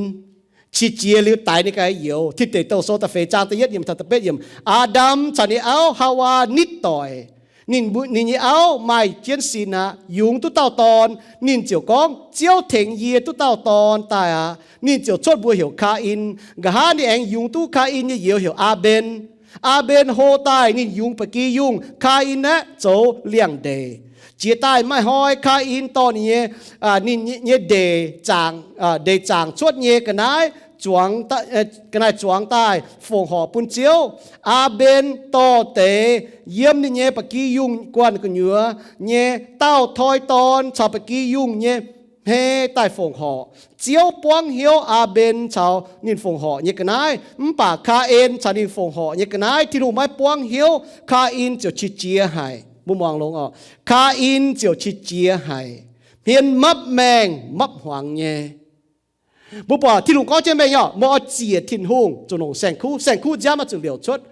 Qiex jiez liuz daix ninh ganh youz. Tin Deic Douh Sou da'feix zaang da'yietv yiemc taux da'betv yiemc, Aa^ndam caux ninh auv, Haawaa, nitv doic. Ninh, ninh nyei auv maaih jienv sin aqv, yungz duqv dauh dorn. Ninh ziouc gorngv, Ziouv tengx yie duqv dauh dorn daaih aqv. Ninh ziouc cuotv mbuox heuc Kaa^in. Nqa'haav ninh aengx yungz duqv Kaa^in nyei youz heuc Aa^mben. Aa^mben hlo daaih ninh yungz ba'gi yungh, Kaa^in aeqv, zoux liangx-ndeic. Jiex daaih maaih hnoi Kaa^in dorh ninh nyei, ninh nyei ndeic zaangc, ndeic zaangc cuotv nyei ga'naaiv zuangx, ga'naaiv zuangx daaih fongc horc bun Ziouv. Aa^mben dorh deix yiem ninh nyei ba'gi yungh guanh gu'nyuoz nyei dauh toi dorn caux ba'gi yungh nyei hmei daaih fongc horc. Ziouv buangv hnyouv Aa^mben caux ninh fongc horc nyei ga'naaiv, mv baac Kaa^en caux ninh fongc horc nyei ga'naaiv Tin-Hungh maiv buangv hnyouv. Kaa^in ziouc qiex jiez haic. Mbuo muangx longx oc. Kaa^in ziouc qiex jiez haic, hmien mapv maengh mapv hmuangx nyei. Mbuo buatc Tin-Hungh gorngv jienv mengh nyei, meih oix ziec Tin-Hungh zuqc longc saeng-kuv. Saeng-kuv nziaamv oix zuqc liouc cuotv.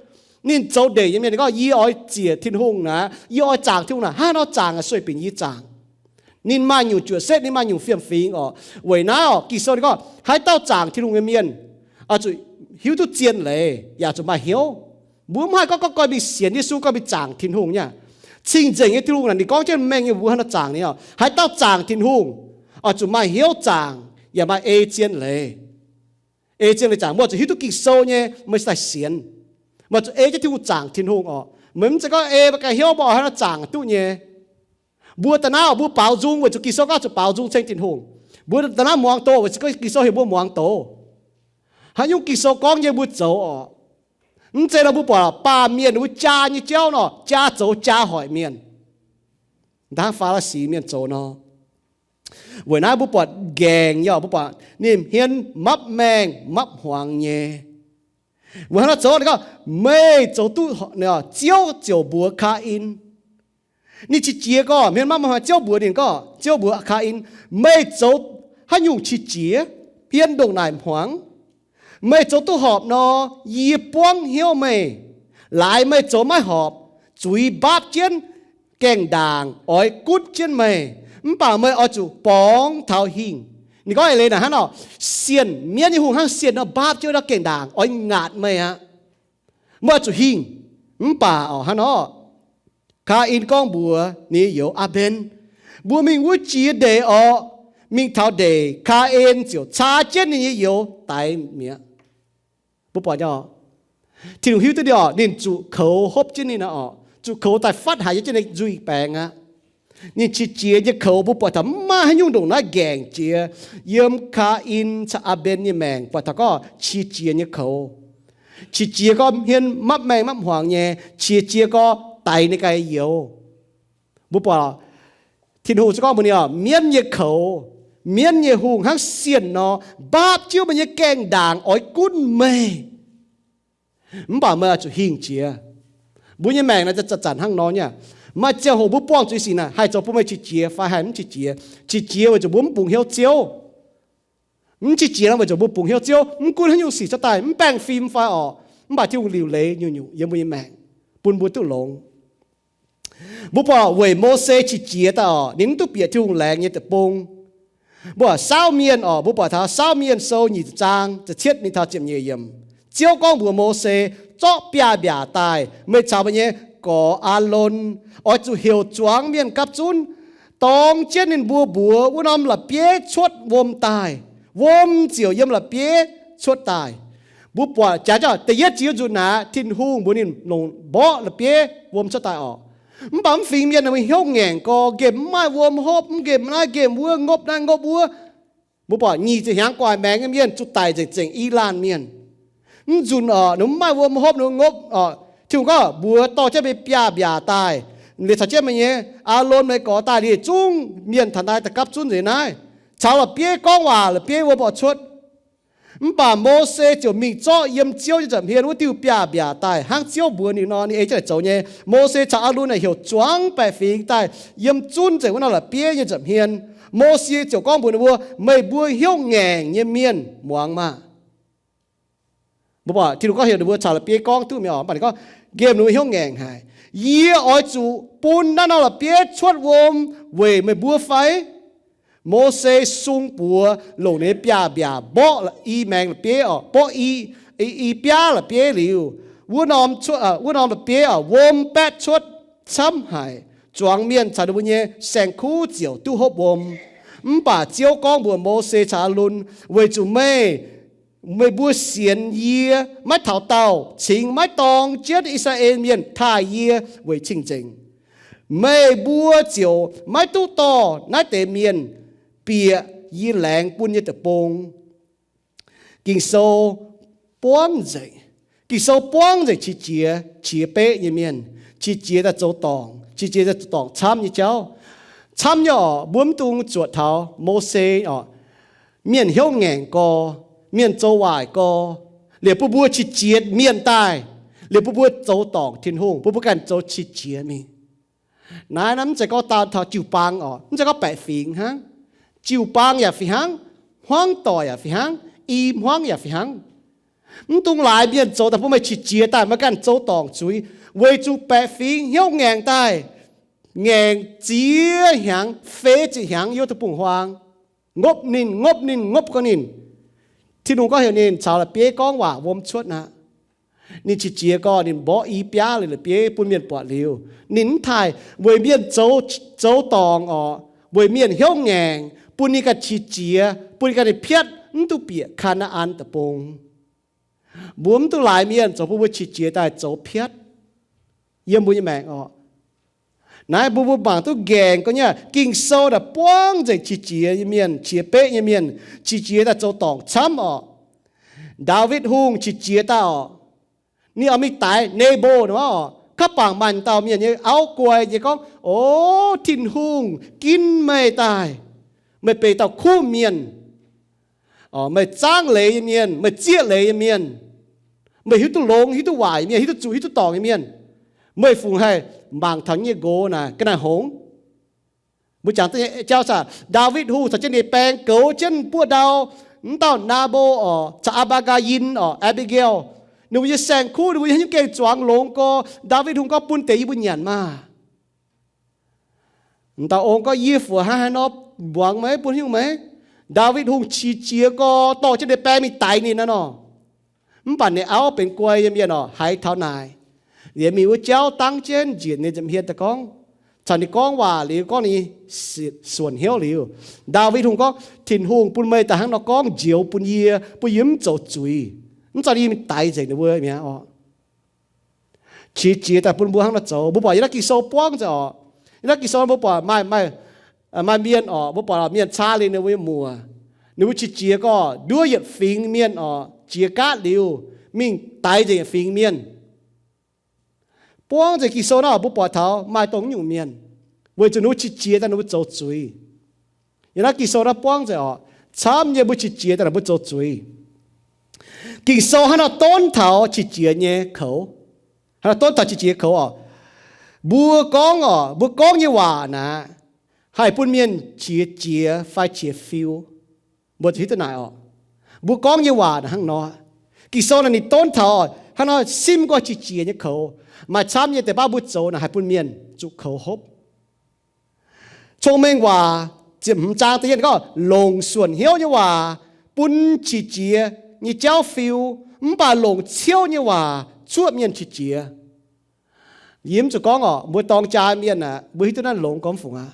Ninh zoux ndeic nyei mienh ninh gorngv, Yie oix ziec Tin-Hungh naaic, yie oix zaangc Tin-Hungh naaic. Hnangv nor zaangc aqv, sueih binc yie zaangc. Ninh maaih nyungc juoqc setv, ninh maaih nyungc fiem-fingx oc. Weic naaiv oc, Ging-Sou ninh gorngv haaix dauh zaangc Tin-Hungh nyei mienh oix zuqc hiuv duqv zien leiz yaac zuqc maaih hnyouv. Mbuo mv haih gorngv, gorngv goiv mingh sienx Yesu, goiv mingh zaangc Tin-Hungh nyei. Cing-nzengc nyei Tin-Hungh naaic ninh gorngv jienv mengh nyei, mbuo hnangv nor zaangc ninh oc. Haaix dauh zaangc Tin-Hungh oix zuqc maaih hnyouv zaangc yaac maaih ei zien leiz. Ei zien leiz zaangc, mbuo zuqc hiuv duqv Ging-Sou nyei, meih daaih sienx. Meih zuqc ei jienv Tin-Hungh zaangc Tin-Hungh oc. Meih mv zeiz gorngv ei mbuo ganh hnyouv mbuo oix hnangv nor zaangc duqv nyei. Mbuo da'naaiv mbuo baaux nzung weic zuqc Ging-Sou gorngv zuqc baaux nzung ceng Tin-Hungh. Mbuo da'naaiv muangx doz weic zuqc Ging-Sou heuc mbuo muangx doz. Haaix nyungc Ging-Sou gorngv nyei mbuo zoux oc. Mv zeiz nor mbuo buatc baamh mienh mbuo jaa nyei jauv nor, jaa zoux jaa hoic mienh, hnangv Faa^li^si mienh zoux nor. Weic naaiv mbuo buatc nqaengc nyei oc, mbuo buatc ninh hmien mapv maengh mapv hmuangx nyei. Weic hnangv nor zoux ninh gorngv, meih zoux duqv, Ziouv ziouc mbuox Kaa^in. Ninh qiex jiez gorngv, hmien mapv maengh, Ziouv mbuox ninh gorngv, Ziouv mbuox Kaa^in, meih zoux haaix nyungc qiex jiez, hmien ndongc naaic hmuangx? Meih zoux duqv horpc nor, yie buangv hnyouv meih. Laaix meih zoux maiv horpc, zuiz mbaapv jienv gaengh ndaangc oix gunv jienv meih. Mv baac meih oix zuqc borngz taux hingh. Ninh gorngv eix leiz naaic hnangv nor, sienh, mienv nyei hungh hnangv sienh nor mbaapv jienv wuov gaengh ndaangc oix ngaatc meih aqv. Meih oix zuqc hingh. Mv baac oc, hnangv nor, Kaa^in gorngv mbuox ninh nyei youz, Aa^mben, mbuo mingh wuov jiex ndeic orqc. Mingh taux ndeic, Kaa^in ziouc caa jienv ninh nyei youz daix mi'aqv. Mbuo buatc nyei oc, Tin-Hungh hiuv duqv ninh oc, ninh zuqc koux hopv jienv ninh oc, zuqc koux daaih fatv haic nyei jienv ninh nzuih baengx aqv. Ninh qiex jiez nyei koux mbuo buatc taux mv maaih haaix nyungc ndongc naaiv nqaengc jiex. Yiem Kaa^in caux Aa^mben nyei maengc buatc taux gorngv qiex jiez nyei koux. Qiex jiez gorngv hmien mapv maengh mapv hmuangx nyei, qiex jiez gorngv daix ninh ganh youz. Mbuo buatc Tin-Hungh se gorngv mbuox ninh oc, mienv nyei koux, mienv nyei hungh hnangv sienh nor, mbaapv jienv meih nyei gaengh ndaangc oix gunv meih. Mv baac meih oix zuqc hingh jiex. Mbuo nyei maengc naaic zanc-zanc hnangv nor nyei. Maaih ziangh hoc mbuo buangh zuiz sic naaic haih zoux bun meih qiex jiez fai haih mv qiex jiez. Qiex jiez weic zuqc mbuo mv bungx hnyouv Ziouv. Mv qiex jiez nor weic zuqc mbuo bungx hnyouv Ziouv, mv gunv haaix nyungc sic cuotv daaih, mv baengh fim fai orqc, mv baac Tin-Hungh liuc leiz nyungc-nyungc yiem mbuo nyei maengc, bun mbuo duqv longx. Mbuo buatc weic Mose qiex jiez daaih orqc, ninh mv duqv bieqc Tin-Hungh laengz nyei deic-bung. Mbuo buatc Saauv Mienh orqc, mbuo buatc taux Saauv Mienh Sou nyic ziepc zaang ziepc cietv mingh taux ziepc nyeic yiemc. Ziouv gorngv mbuox Mose, zorqv biaav-mbiaac daaih, meih caux meih nyei gorx Aalon oix zuqc heuc zuangx mienh gapv zunv, dorng jienv ninh mbuo mbuox wuov norm la'bieiv cuotv wuom daaih. Wuom ziouc yiem la'bieiv cuotv daaih. Mbuo buatc jaax jauv da'yietv ziex nzunc naaic, Tin-Hungh mbuox ninh longc mborqv la'bieiv wuom cuotv daaih orqc. Mv baac mv fingx mienh ninh mbuo hnyouv ngaengc gorx, nqemh mv maaih wuom hopv, mv nqemh naaiv nqemh wuov, ngopv naaiv ngopv wuov. Mbuo buatc nyic ziepc hnyangx gu'nguaaic maengx nyei mienh zuqc daic nzengc, zengc i laanh mienh. Mv nzunc orqc, ninh mv maaih wuom hopv, ninh ngopv orqc. Tin-Hungh gorngv mbuox dorh jienv meih biaav-mbiaac daaih, liuz caux jienv meih nyei Aalon, meih gorx daaih, liuz zungv mienh taux naaiv da'gapv zunv nzengc naaiv, caux la'bieiv gorngv waac, la'bieiv wuom oix cuotv. Mv baac Mose ziouc mingh zorqv yiem Ziouv nyei nza'hmien wuov diuh biaav-mbiaac daaih, hnangv Ziouv mbuox ninh nor, ninh ei jienv daaih zoux nyei. Mose caux Aalon naaic heuc zuangx baeqc fingx daaih yiem zunv nzengc wuov norm la'bieiv nyei nza'hmien. Mose ziouc gorngv mbuox ninh mbuo, meih mbuo hnyouv ngaengc nyei mienh muangx maah! Mbuo buatc Tin-Hungh gorngv heuc ninh mbuo caux la'bieiv gorngv duqv mi'aqv, mv baac ninh gorngv, nqemh ninh mbuo hnyouv ngaengc haic. Yie oix zuqc bun naaiv norm la'bieiv cuotv wuom weic meih mbuo fai? Mose sung buoz longc ninh nyei biaav-mbiaac mborqv i maengx la'bieiv oc, mborqv i, i, i biaav la'bieiv liuz, wuov norm cuotv, wuov norm la'bieiv oc, wuom baeqv cuotv camv haic, zuangx mienh caux ninh mbuo nyei saeng-kuv ziouc duqv hopv wuom. Mv baac Ziouv gorngv mbuox Mose caux Aalon, weic zuqc meih, meih mbuo sienx yie, maiv taux daauh cingx maiv dorng jienv I^saa^laa^en Mienh taaih yie weic cing-nzengc, meih mbuo ziouc maiv duqv dorh naaiv deix mienh bieqc yie laengz bun nyei deic-bung. Ging-Sou buangv nzengc, Ging-Sou buangv nzengc qiex jiez, qiex beqv nyei mienh, qiex jiez daaih zoux dorngc, qiex jiez daaih zoux dorngc camv nyei jauv. Camv nyei oc, mbuo mv dungx zuotc taux Mose oc. Mienh hnyouv ngaengc gorx, mienh zoux waaic gorx, liuz bun mbuo qiex jiez mienh daaih, liuz bun mbuo zoux dorngc Tin-Hungh, bun mbuo ganh zoux qiex jiez mingh. Naaiv, naaiv mv zeiz gorngv daan taux jiu-baang oc, mv zeiz gorngv baeqc fingx hnangv. Jiu-baang yaac fih hnangv, hmuangv doic yaac fih hnangv, i hmuangv yaac fih hnangv. Mv dungx laaix mienh zoux daaih bun meih qiex jiez daaih, meih ganh zoux dorngc zuiz, weic zuqc baeqc fingx hnyouv ngaengc daaih, ngaengc ziex hnyangx, feix ziepc hnyangx yiem wuov deic-bung-huaang, ngopv ninh, ngopv ninh, ngopv gorngv ninh. Tin-Hungh gorngv heuc ninh caux la'bieiv gorngv waac wuom cuotv aqv. Ninh qiex jiez gorx, ninh mborqv i biaav liuz la'bieiv bun mienh buatc liuz, ninh mv taaih weic mienh zoux, zoux dorngc oc, weic mienh hnyouv ngaengc, bun ninh ganh qiex jiez, bun ninh ganh ninh piatv, mv duqv bieqc Kaa^naa^an Deic-Bung. Mbuo mv dungx laaix mienh zoux bun mbuo qiex jiez daaih zoux piatv yiem mbuo nyei maengc oc. Naaiv mbuo, mbuo mangc duqv nqaengc gorngv nyei, Ging-Sou naaic buangv nzengc qiex jiez nyei mienh, qiex beqv nyei mienh, qiex jiez daaih zoux dorngc camv oc. Ndaawitv Hungh qiex jiez daaih oc, ninh oix mingh daix Nebo nor oc, kaav bangc maaih dauh mienh nyei auv guai nyei gorngv, O, Tin-Hungh ginv meih daaih, meih benx dauh kuv mienh, meih zaangv leiz nyei mienh, meih zieqv leiz nyei mienh, meih hiuv duqv longx hiuv duqv waaic nyei mienh, hiuv duqv zuqc hiuv duqv dorngc nyei mienh. Meih fungc haih mangc taux nyei nqox naaic ga'naaiv hngongx? Mbuo jangx duqv nyei jauv saah? Ndaawitv Hungh caux jienv ninh baeng goux jienv buov ndau, mv dauh Naabo oc, caux Aa^mbaa^gaa^yin oc, Aa^mbi^ge^aa, ninh mbuo nyei saeng-kuv, ninh mbuo nyei haaix nyungc gengh zuangx longx gorx. Ndaawitv Hungh gorngv, Bun deix yie mbuo nyanc maah! Dauh ong gorngv, Yie fuoqc hnangv haaix nor mbuangz meih, bun hiuv meih? Ndaawitv Hungh qiex jiez gorx dorh jienv ninh baeng mingh daix ninh naaiv nor. Mv baac ninh auv benx guai nyei mienh oc, haiz taux naaic, liemh mingh wuov jauv dangv jienv njiec ninh nza'hmien daaih gorngv, caux ninh gorngv waac liuz gorngv ninh suonc hnyouv liuz, Ndaawitv Hungh gorngv, Tin-Hungh bun meih daaih hnangv nor gorngv njoux bun yie, bun yie mv zoux zuiz. Mv zeiz yie mingh daix nzengc ninh mbuo mi'aqv oc. Qiex jiez daaih bun mbuo hnangv nor zoux. Mbuo buatc yiem naaiv Ging-Sou buangv nzengc oc. Yiem naaiv Ging-Sou mbuo buatc maaih, maaih, maaih mienh oc, mbuo buatc mienh caa liuz ninh mbuo nyei muoc, ninh mbuo qiex jiez gorx nduov yietc fingx mienh oc, jiex gaatv liuz mingh daix nzengc yietc fingx mienh. Buangv nzengc Ging-Sou naaiv oc, mbuo buatc taux maaih dongh nyungc mienh, weic zuqc ninh mbuo qiex jiez daaih ninh mbuo zoux zuiz. Yiem naaiv Ging-Sou naaiv buangv nzengc oc, camv nyei mbuo qiex jiez daaih ninh mbuo zoux zuiz. Ging-Sou hnangv nor donv taux qiex jiez nyei koux. Hnangv nor donv taux qiex jiez koux oc. Mbuo gorngv oc, mbuo gorngv nyei waac naaic, haih bun mienh qiex jiez fai qiex fiu. Mbuo zuqc hiuv duqv naaic oc. Mbuo gorngv nyei waac naaic hnangv nor. Ging-Sou naaic ninh donv taux hnangv nor simv gorx qiex jiez nyei koux. Maaih camv nyei deix baav mbuo zoux naaic haih bun mienh zuqc koux hopv. Cong-Mengh Waac ziepc hmz zaang da'yietv gorngv, longc suonc hnyouv nyei waac bun qiex jiez nyei jauv fiu, mv baac longc ciouv nyei waac cuoqv mienh qiex jiez. Yie mv zuqc gorngv oc, mbuo dorng jaa mienh aeqv, mbuo hiuv duqv naaiv longx gorngv fungc aqv.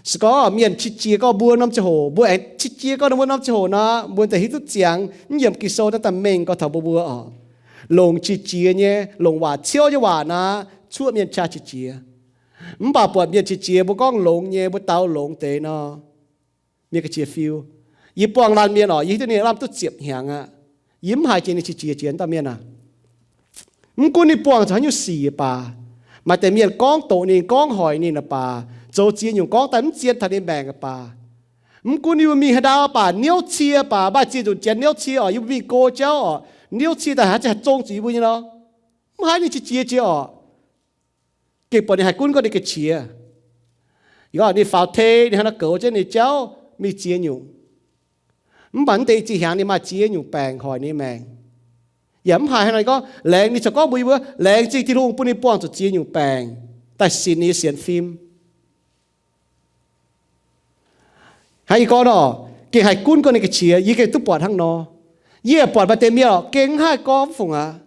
Se gorngv mienh qiex jiez gorngv mbuo norm ziangh hoc, mbuo aengx qiex jiez gorngv mbuo norm ziangh hoc nor, mbuo daaih hiuv duqv ziangx mv yiem Ging-Sou naaiv daaih mengh gorngv taux mbuo mbuo oc. Longc qiex jiez nyei, longc waac ciouv nyei waac naaic cuoqv mienh qiex jiez. Mv baac buatc mienh qiex jiez mbuo gorngv longx nyei, mbuo dau longx deix nor, mienh ga'qiex fiu. Yie buangh laanh mienh oc, yie hiuv duqv ninh lamh duqv ziepc hnyangx aqv. Yie mv haiz jiex ninh qiex jiez jiex dauh mienh aac. Mv gunv ninh buangh zuqc haaix nyungc sic baac, maaih deix mienh gorngv doqc ninh, gorngv hoic ninh baac, zoux ziex nyungc gorngv daaih mv zien taux ninh maengc baac, mv gunv ninh mbuo mingh haaix ndau baac, niouv cie baac, maaih ziex nzunc janx niouv cie oc, yie mbuo mingh go jauv oc, niouv cie daaih haaix zanc haih zong zuqc yie mbuo nyei nor, mv haih ninh qiex jiez jiex oc. Gengh buatc ninh haih gunv gorngv ninh ga'qiex. Ninh faaux tei ninh haaix nor goux jienv ninh jauv mingh ziex nyungc. Mv baac mv deix zinh hnyangx ninh maaih ziex nyungc baengc hoic ninh maengc. Yaac mv haiz hnangv naaic gorngv, laengz, ninh corc gorngv mbuox yie mbuo, laengz zingh Tin-Hungh bun ninh buangh zuqc ziex nyungc baengc daaih sinx ninh nyei sienx fim. Hnangv yie gorngv nor, gengh haih gunv gorngv ninh ga'qiex, yie gengh duqv buatc hnangv nor. Yie buatc maaih deix mienh oc, gengh mv haih gorngv fungc aqv.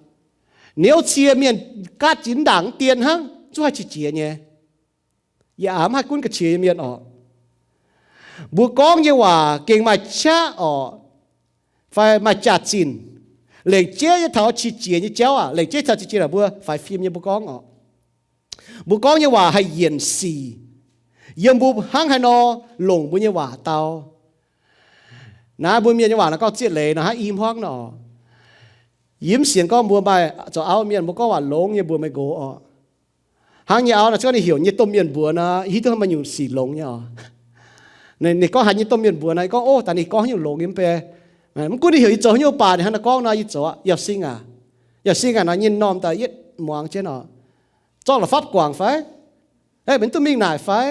Niouv cie mienh gaatv jiex ndaangc dien hnangv, zungv haih qiex jiez nyei. Yie aav mv haih gunv ga'qiex nyei mienh oc. Mbuo gorngv nyei waac gengh maaih qaqv oc, fai maaih jaax-zinh, lengc jeiv nyei taux qiex jiez nyei jauv aac, lengc jeiv taux qiex jiez naaic mbuo faix fim nyei mbuo gorngv oc. Mbuo gorngv nyei waac haih yienc sic yiem mbuo hnangv haaix nor longc mbuo nyei waac dau. Naaiv mbuo mienh nyei waac naaic gorngv zieqv leiz nor hnangv i hmuangv nor. Yie mv sienx gorngv mbuo maaih zoux auv mienh mbuo gorngv waac longx nyei mbuox meih nqox oc. Hnangv nyei auv naaic, se gorngv ninh heuc nyei domh mienh mbuox nor, hiuv duqv maaih nyungc sic longx nyei oc. Ninh gorngv haaix nyei domh mienh mbuox nor, yie gorngv, ov, daaih ninh gorngv haaix nyungc longx nyei mv bei. Mv gunv ninh heuc yie zoux haaix nyungc baac ninh hnangv naaiv gorngv nor, yie zoux aqv. Yauh sing aac, yauh sing aac nor, nyei m'normh daaih yietv muangx jienv oc. Zorqv la'fapv guangc fai? Meih mv duqv mingh naaic fai?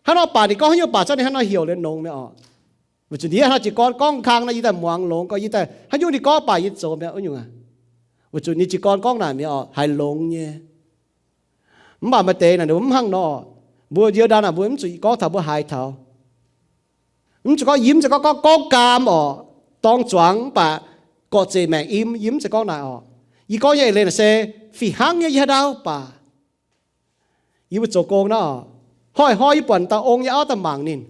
Hnangv nor baac ninh gorngv haaix nyungc baac zorqv ninh hnangv nor heuc liuz longx mi'aqv oc. Weic zuqc ninh hnangv nor jiez gorn gorngv kang nor, yie daaih muangx longx gorx, yie daaih haaix nyungc ninh gorngv baac yie zoux mi'aqv wuov nyungc aac. Weic zuqc ninh jiez gorn gorngv naaic mi'aqv oc, haiz longx nyei. Mv baac maaih deix naaic ninh mbuo mv hnangv nor. Mbuo yiem ndau naaic mbuo mv zuqc gorngv taux mbuo haiz taux. Mv zuqc gorngv yie mv zeiz gorngv, gorngv, gorngv gaam oc, dorng zuangx mv baac gorqv-zeic maengc im, yie mv zeiz gorngv naaic oc. Yie gorngv nyei eix leiz naaic se fih hnangv nyei yie haaix ndau baac yie mbuo zoux gong nor, hnoi-hnoi yie buatc dauh ong nyei auv daaih mangc ninh.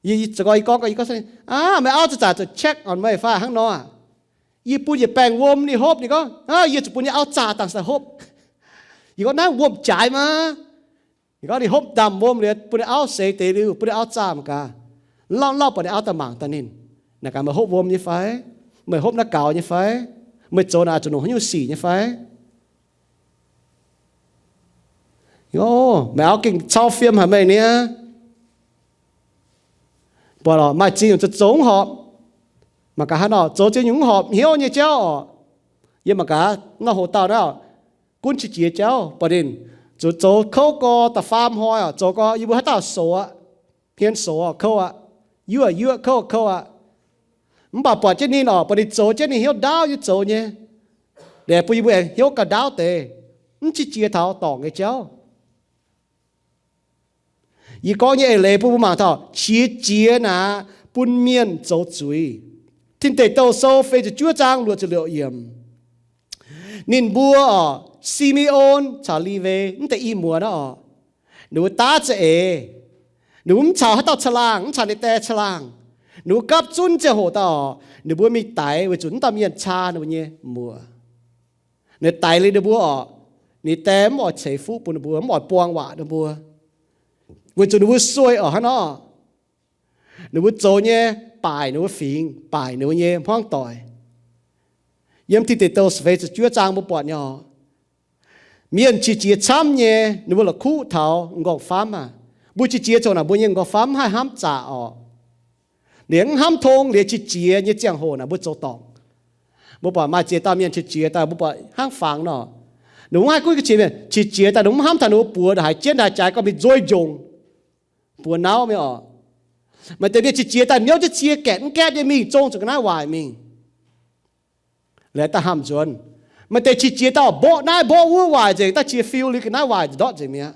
Yie, yie zoux gong, yie gorngv, yie gorngv, aav, meih auv zuqc zaaic zuqc check on meih fai hnangv nor aac. Yie bun yietc baengh wuom ninh hopv, ninh gorngv, aav, yie zuqc bun yie auv zaah dangh sai hopv. Yie gorngv, naaiv wuom-jaaix maah. Ninh gorngv ninh hopv ndaamv-wuom liuz bun ninh auv seix deix liuz bun ninh auv zaah mangc gaax. Lauh lauh buatc ninh auv daaih mangc daaih ninh, naaic gaax, meih hopv wuom nyei fai? Meih hopv naaiv gaux nyei fai? Meih zoux naaic zuqc longc haaix nyungc sic nyei fai? Ov, meih auv gengh cau fiem haic meih niaa. Buatc lorqc, maaih ziex nyungc zoux zoux mv horpc. Mangc gaax haaix nor zoux ziex nyungc mv horpc hnyouv nyei jauv oc. Yie mangc gaax nor hoc dauh naaiv gunv qiex jiez jauv buatc ninh zuqc zoux kouv gorx da'faam hnoi oc, zoux gorx yie mbuo haaix dauh soux aqv, hmien soux oc, kouv aqv, yuoqv yuoqv kouv kouv aqv. Mv baac buatc jienv ninh oc, buatc ninh zoux jienv ninh hnyouv ndaauv nyei zoux nyei, liuz bun yie mbuo aengx hnyouv gauh ndaauv deix, mv qiex jiez taux dorngc nyei jauv. Yie gorngv nyei eix leiz bun mbuo mangc taux qiex jiez naaic bun mienh zoux zuiz. Tin Deic Douh Sou feix ziepc juov zaang luoqc ziepc liouc yiemc. Ninh mbuo oc, Si^me^on caux Liwe, mv deix i muoz naaiv oc, ninh mbuo daav za'eix. Ninh mbuo mv caux haaix dauh caangh laangh, mv caux ninh die caangh laangh. Ninh mbuo gapv zunv ziangh hoc daaih oc, ninh mbuo mingh daix weic zuqc mv dauh mienh caa ninh mbuo nyei muoz. Ninh daix liuz ninh mbuo oc, ninh die mv oix ceix fuqv bun ninh mbuo, mv oix buang waac ninh mbuo, weic zuqc ninh mbuo sueih oc hnangv nor. Ninh mbuo zoux nyei baaic ninh mbuo fingx, baaic ninh mbuo nyei hmuangv doic. Yiem Tin Deic Douh feix ziepc juov zaang mbuo buatc nyei oc, mienh qiex jiez camv nyei, ninh mbuo la'kuqv taux m'nqorngv-famv aac. Mbuo qiex jiez ziangh hoc naaic mbuo nyei m'nqorngv-famv mv haih hnamv zaqc oc. Liuz mv hnamv tong liuz qiex jiez nyei ziangh hoc naaic mbuo zoux dorngc. Mbuo buatc maaih ziex dauh mienh qiex jiez daaih mbuo buatc hnangv fangx nor, ninh mbuo mv haih gunv ga'qiex mienh. Qiex jiez daaih ninh mbuo mv hnamv taux ninh mbuo buoz ndongc haaix jienv ndaaih jaaix gorngv mingh nzueic njongc, buoz nauv mienh oc. Maaih deix mienh qiex jiez daaih niouv jienv cie gaetc mv gaetc nyei mingh zong zuqc ga'naaiv waaic mingh. Liuz daaih hamh nzuonx. Maaih deix qiex jiez daaih mborqv naaiv mborqv wuov waaic nzengc, daaih qiex fiu liuz ga'naaiv waaic ndortv nzengc mi'aqv,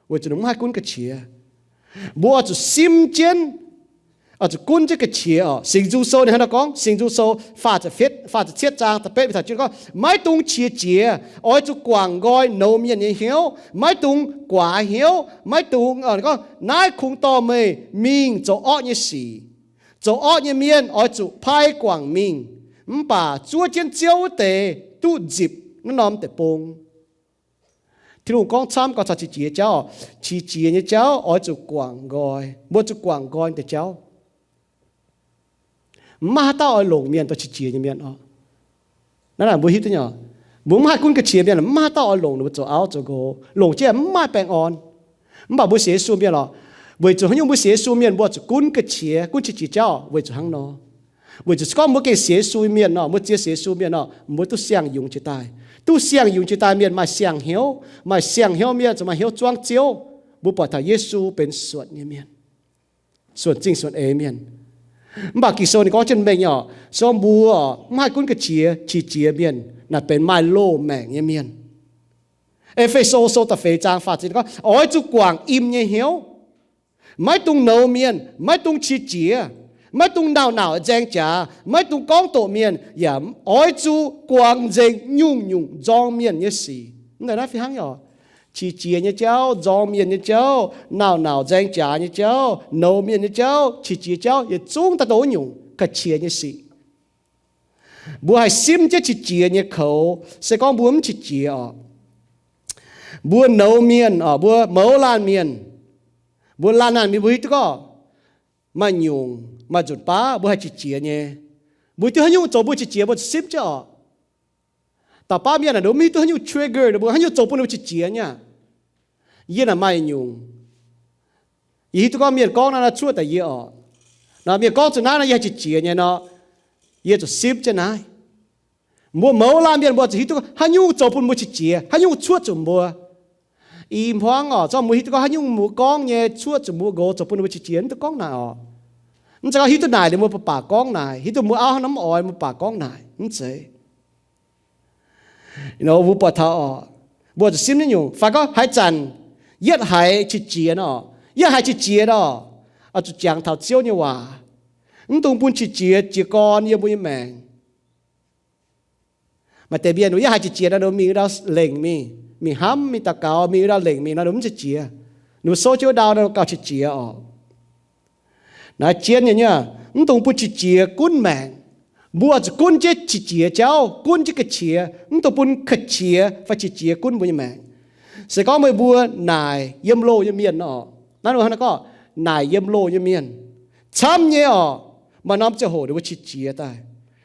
weic zuqc ninh mv haih gunv ga'qiex. Mbuo oix zuqc simv jienv, oix zuqc gunv jienv ga'qiex oc. Singx Nzung Sou ninh hnangv naaiv gorngv, Singx Nzung Sou faah ziepc cietv zaang da'betv taux jienv gorngv, maiv dungx qiex jiez, oix zuqc guangc nqoi nouz mienh nyei hnyouv, maiv dungx guaax hnyouv, maiv dungx, gorngv, naaiv kungx dorh meih mingh zoux orqv nyei sic. Zoux orqv nyei mienh oix zuqc pai guangc mingh, mv baac zuov jienv Ziouv wuov deix duqv nzipc naaiv norm deic-bung. Tin-Hungh gorngv camv gorngv taux qiex jiez jauv, qiex jiez nyei jauv oix zuqc guangc nqoi. Mbuo zuqc guangc nqoi deix jauv. Mv maaih haaix dauh oix longc mienh dorh qiex jiez nyei mienh oc. Naaiv naaic mbuo hiuv duqv nyei, mbuo mv haih gunv ga'qiex mienh, mv maaih haaix dauh oix longc ninh mbuo zoux auv zoux nqox. Longc jienv mv maaih baengh orn. Mv baac mbuo sienx Yesu mienh oc, weic zuqc haaix nyungc mbuo sienx Yesu mienh mbuo zuqc gunv ga'qiex, gunv qiex jiez jauv weic zuqc hnangv nor. Weic zuqc se gorngv mbuo gengh sienx Yesu mienh nor, mbuo ziex sienx Yesu mienh nor, mbuo duqv siang-yungz jiex daaih. Duqv siang-yungz jiex daaih mienh maaih siang-hnyouv, maaih siang-hnyouv mienh zuqc maaih hnyouv zuangv Ziouv. Mbuo buatc taux Yesu benx suonc nyei mienh, suonc zingh suonc eix mienh. Mv baac Ging-Sou ninh gorngv jienv mengh nyei oc, se gorngv mbuo mv haih gunv ga'qiex qiex jiez mienh, naaic benx maaih loz-maengc nyei mienh. E^fe^so Sou da'feix zaang faah ziepc gorngv, oix zuqc guangc im nyei hnyouv, maiv dungx nouz mienh, maiv dungx qiex jiez, maiv dungx nauc-nauc nzaeng jaax, maiv dungx gorngv doqc mienh, yaac oix zuqc guangc nzengc nyungc-nyungc nzorng mienh nyei sic. Mv deix naaiv fih hnangv oc. Qiex jiez nyei jauv, nzorng mienh nyei jauv, nauc-nauc nzaeng jaax nyei jauv, nouz mienh nyei jauv, qiex jiez jauv, yietc zungv daaih dongh wuov nyungc ga'qiex nyei sic. Mbuo haih simv jienv qiex jiez nyei koux, se gorngv mbuo mv qiex jiez oc, mbuo nouz mienh oc, mbuo mouz laanh mienh, mbuo laanh laanh mienh mbuo hiuv duqv gorngv maaih nyungc, maaih nzunc baav mbuo haih qiex jiez nyei. Mbuo hiuv duqv haaix nyungc zoux mbuo qiex jiez, mbuo zuqc simv jienv oc. Dauh baav mienh naaic, ninh mbuo mv hiuv duqv haaix nyungc trigger ninh mbuo, haaix nyungc zoux bun ninh mbuo qiex jiez nyei. Yie naaic maaih nyungc, yie hiuv duqv gorngv mienh gorngv naaiv cuotv daaih yie oc. Naaic mienh gorngv zuqc naaiv nor, yie haih qiex jiez nyei nor, yie zuqc simv jienv naaiv. Mbuo mouz laanh mienh mbuo zuqc hiuv duqv haaix nyungc zoux bun mbuo qiex jiez, haaix nyungc cuotv zuqc mbuo. I hmuangv oc, zorqv mbuo hiuv duqv gorngv haaix nyungc mbuo gorngv nyei cuotv zuqc mbuo nqox zoux bun mbuo qiex jiez, mv duqv gorngv naaic oc. Mv zeiz gorngv hiuv duqv naaic liuz mbuo baac gorngv naaic, hiuv duqv mbuo auv hnangv naaiv mv oix mbuo baac gorngv naaic, mv zeiz. Mbuo buatc taux oc, mbuo zuqc simv nyei nyungc. Fai gorngv haaix zanc yietv haiz qiex jiez nor, yietv haiz qiex jiez nor, oix zuqc jangx taux Ziouv nyei waac. Mv dungx bun qiex jiez jiez gorn yiem mbuo nyei maengc. Maaih deix mienh yietv haiz qiex jiez nor, ninh mingh wuov ndau lengc mingh, mingh hnamv, mingh daux gaux, mingh wuov ndau lengc mingh nor, ninh mv qiex jiez. Ninh mbuo souv jienv wuov ndau nor gauh qiex jiez oc. Naaiv jien nyei, mv dungx bun qiex jiez gunv maengc. Mbuo zuqc gunv jienv qiex jiez jauv, gunv jienv ga'qiex, mv dungx bun ga'qiex fai qiex jiez gunv mbuo nyei maengc. Se gorngv meih mbuo naaic yiem loh nyei mienh oc, naaiv ninh gorngv naaic yiem loh nyei mienh camv nyei oc, maaih norm ziangh hoc ninh mbuo qiex jiez daaih,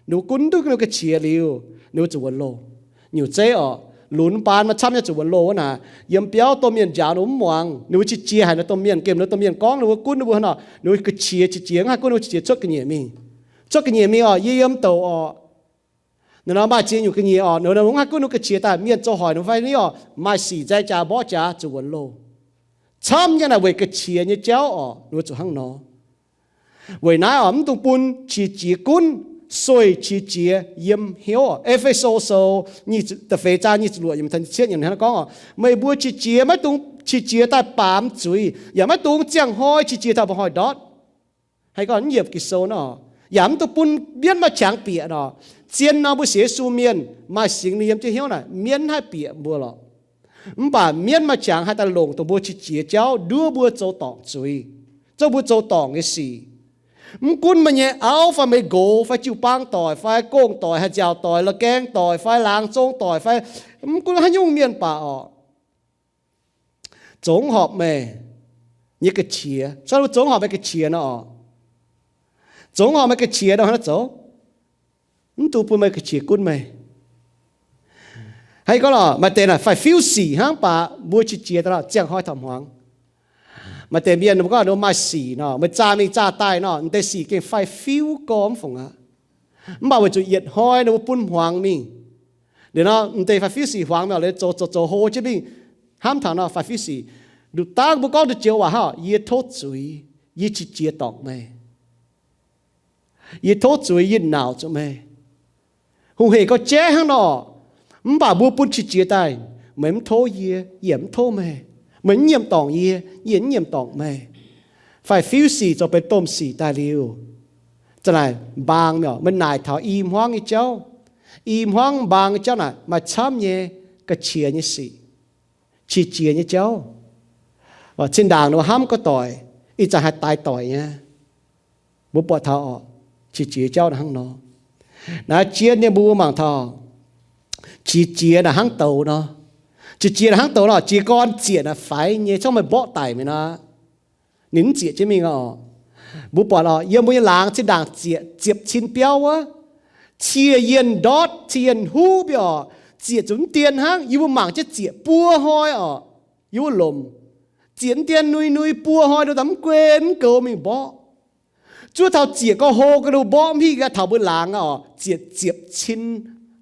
ninh mbuo gunv duqv ninh mbuo ga'qiex liuz, ninh mbuo zuqc wuonx loh. Nyungc zeiv oc, lunx baan maaih camv nyei zuqc wuonx loh wuov naaic, yiem biauv domh mienh njaaux ninh mbuo mv muangx, ninh mbuo qiex jiez haic, ninh domh mienh gemh ninh domh mienh gorngv ninh mbuo gunv ninh mbuo hnangv nor, ninh mbuo ga'qiex qiex jiez, mv haih gunv ninh mbuo qiex jiez cuotv ga'nyiec mingh. Cuotv ga'nyiec mingh oc, yie yiem douc oc, naaiv nor maaih ziex nyungc ga'nyiec oc, ninh mbuo mv haih gunv ninh mbuo ga'qiex daaih, mienh zoux hoic ninh mbuo fai ni oc, maaih sic nzaeng jaax mborqv jaax zuqc wuonx loh. Camv nyei naaic weic ga'qiex nyei jauv oc, ninh mbuo zuqc hnangv nor. Weic naaiv oc, mv dungx bun qiex jiez gunv, sueih qiex jiez yiem hnyouv oc. E^fe^so Sou da'feix zaang nyic ziepc luoqc yiemc taux cietv yiemc hnangv naaiv gorngv oc, meih mbuo qiex jiez maiv dungx qiex jiez daaih baamz zuiz, yaac maiv dungx ziangh hnoi qiex jiez taux mba'hnoi ndortv. Haih gorngv mv yiemc Ging-Sou nor, yaac mv dungx bun mienv maaih qangx bieqc nor. Zien nor mbuo sienx Yesu mienh maaih Singx Lingh yiem jienv hnyouv naaic, mienv haih bieqc mbuo lorqc. Mv baac mienv maaih qangx haih daaih longc dongh mbuo qiex jiez jauv nduov mbuo zoux dorngc zuiz, zoux mbuo zoux dorngc nyei sic. Mv gunv meih nyei auv fai meih nqox fai jiu-baang doic fai gong doic, haih nziaauc doic, la'gaeng doic fai laangz zong doic fai, mv gunv haaix nyungc mienh baac oc, zoux mv horpc meih nyei ga'qiex. Cuotv mbuo zoux mv horpc meih ga'qiex nor oc, zoux mv horpc meih ga'qiex nor, haaix nor zoux? Mv dungx bun meih ga'qiex gunv meih. Haih gorngv lorqc, maaih deix naaic faix-fiuv sic hnangv baac mbuo qiex jiez daaih lorqc, ziangh hnoi taux hmuangx. Maaih deix mienh mbuo gorngv ninh maaih sic nor, meih zaah mingh zaah daaih nor, m'deix sic gengh faix-fiuv gorx mv fungc aqv. Mv baac weic zuqc yietc hnoi ninh mbuo bun hmuangx mingh. Liuz nor m'deix faix-fiuv sic hmuangx mingh oc, liuz zoux zoux zoux hlo jienv mingh, hnamv taux nor faix-fiuv sic. Nduqc dangv mbuo gorngv deix joux waac hnangv, yie tov zuiz, yie qiex jiez dorngc meih. Yie tov zuiz, yie nauc zuqc meih. Hungh hec gorx-jeiv hnangv nor, mv baac mbuo bun qiex jiez daaih, meih mv tov yie, yie mv tov meih. Meih mv nyiemc dorngc yie, yie mv nyiemc dorngc meih. Faix-fiuv sic zoux benx domh sic daaih liuz, za'naaic mbaang mi'aqv. Meih naaic taux i hmuangv nyei jauv, i hmuangv mbaang nyei jauv naaic maaih camv nyei ga'qiex nyei sic, qiex jiez nyei jauv. Cin-ndaangc ninh mbuo hnamv gorx-doic, ih zanc haih daix doic nyei. Mbuo buatc taux oc, qiex jiez jauv naaic hnangv nor. Naaiv jien nyei mbuo mangc taux, qiex jiez naaic hnangv douz nor. Qiex jiez naaic hnangv douz nor, jiez gorn zieqc naaic faix nyei, zorqv meih mborqv daic mi'aqv nor, ninh mv zieqc jienv mingh oc. Mbuo buatc oc, yiem mbuo nyei laangz zinh ndaangc zieqc ziepc cin biauv wuov, cie yienh ndortv, cie yienh huv mbiorqc, zieqc zuqc mv dien hnangv. Yie mbuo mangc jienv zieqc buo hnoi oc, yie mbuo lomc, zieqc mv dien nui nui buo hnoi, nduov daaih mv guei mv goux mingh mborqv. Zuov taux zieqc gorx-hlo ga'naaiv mborqv mv hingh aqv, taux mbuo laangz aqv oc, zieqc ziepc cin